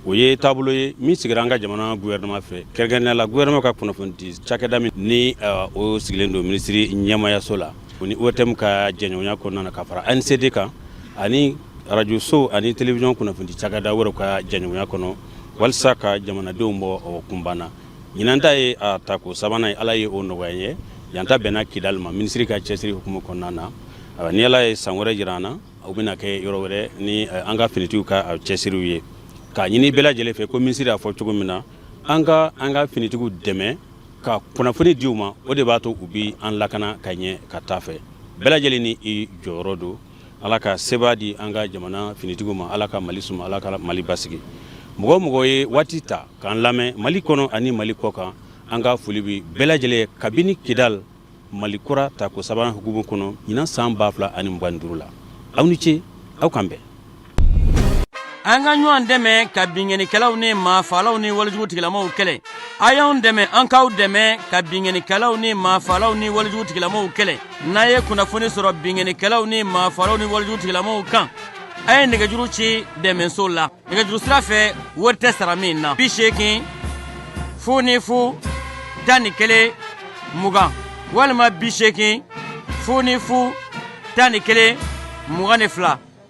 O ye taabolo ye min sigira an ka jamana gouvernement fɛ, kɛrɛnkɛrɛnnenya la gouvernement ka kunnafonidi cakɛda min ni o sigilen don minisiri ɲɛmayaso la, o ni ORTM ka jɛɲɔgɔnya kɔnɔna na, ka fara ANCD kan ani arajoso ani télévision kunnafonidi cakɛda wɛrɛw ka jɛɲɔgɔnya kɔnɔ, walisa ka jamanadenw bɔ o kunban na. Ɲinan ta ye a tako sabanan ye. Ala ye o nɔgɔya ye. Yan ta bɛnna Kidali ma, minisiri ka cɛsiri hukumu kɔnɔna na. Ni Ala ye san wɛrɛ jira an na, o bɛna kɛ yɔrɔ wɛrɛ ni an ka finitigiw ka cɛsiriw ye. K'a ɲini bɛɛ lajɛlen fɛ, ko minisiri y'a fɔ cogo min na, an ka an ka finitigiw dɛmɛ ka kunnafoni di u ma. O de b'a to u bɛ an lakana ka ɲɛ ka taa fɛ. Bɛɛ lajɛlen ni i jɔyɔrɔ don. Ala ka seba di an ka jamana finitigiw ma. Ala ka Mali suma, Ala ka Mali basigi. Mɔgɔ mɔgɔ ye waati ta k'an lamɛn Mali kɔnɔ ani Mali kɔ kan, an ka foli bɛ bɛɛ lajɛlen kabini Kidal, Mali kura tako sabanan hukumu kɔnɔ, ɲinan san 2025 la. Aw ni ce, aw k'an bɛn. An ka ɲɔgɔn dɛmɛ ka binkannikɛlaw ni maafalaw ni walejugu tigilamaw kɛlɛ. A y'anw dɛmɛ, an k'aw dɛmɛ ka binkannikɛlaw ni maafalaw ni walejugu tigilamaw kɛlɛ. N'a ye kunnafoni sɔrɔ binkannikɛlaw ni maafalaw ni walejugu tigilamaw kan, a ye nɛgɛjuru ci dɛmɛso la nɛgɛjuru sira fɛ, wari tɛ sara min na: 80 00 11 20 walima 80 00 11 22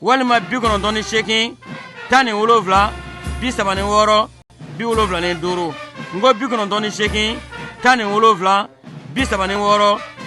walima 98 17 36 75. N ko 98 17 36.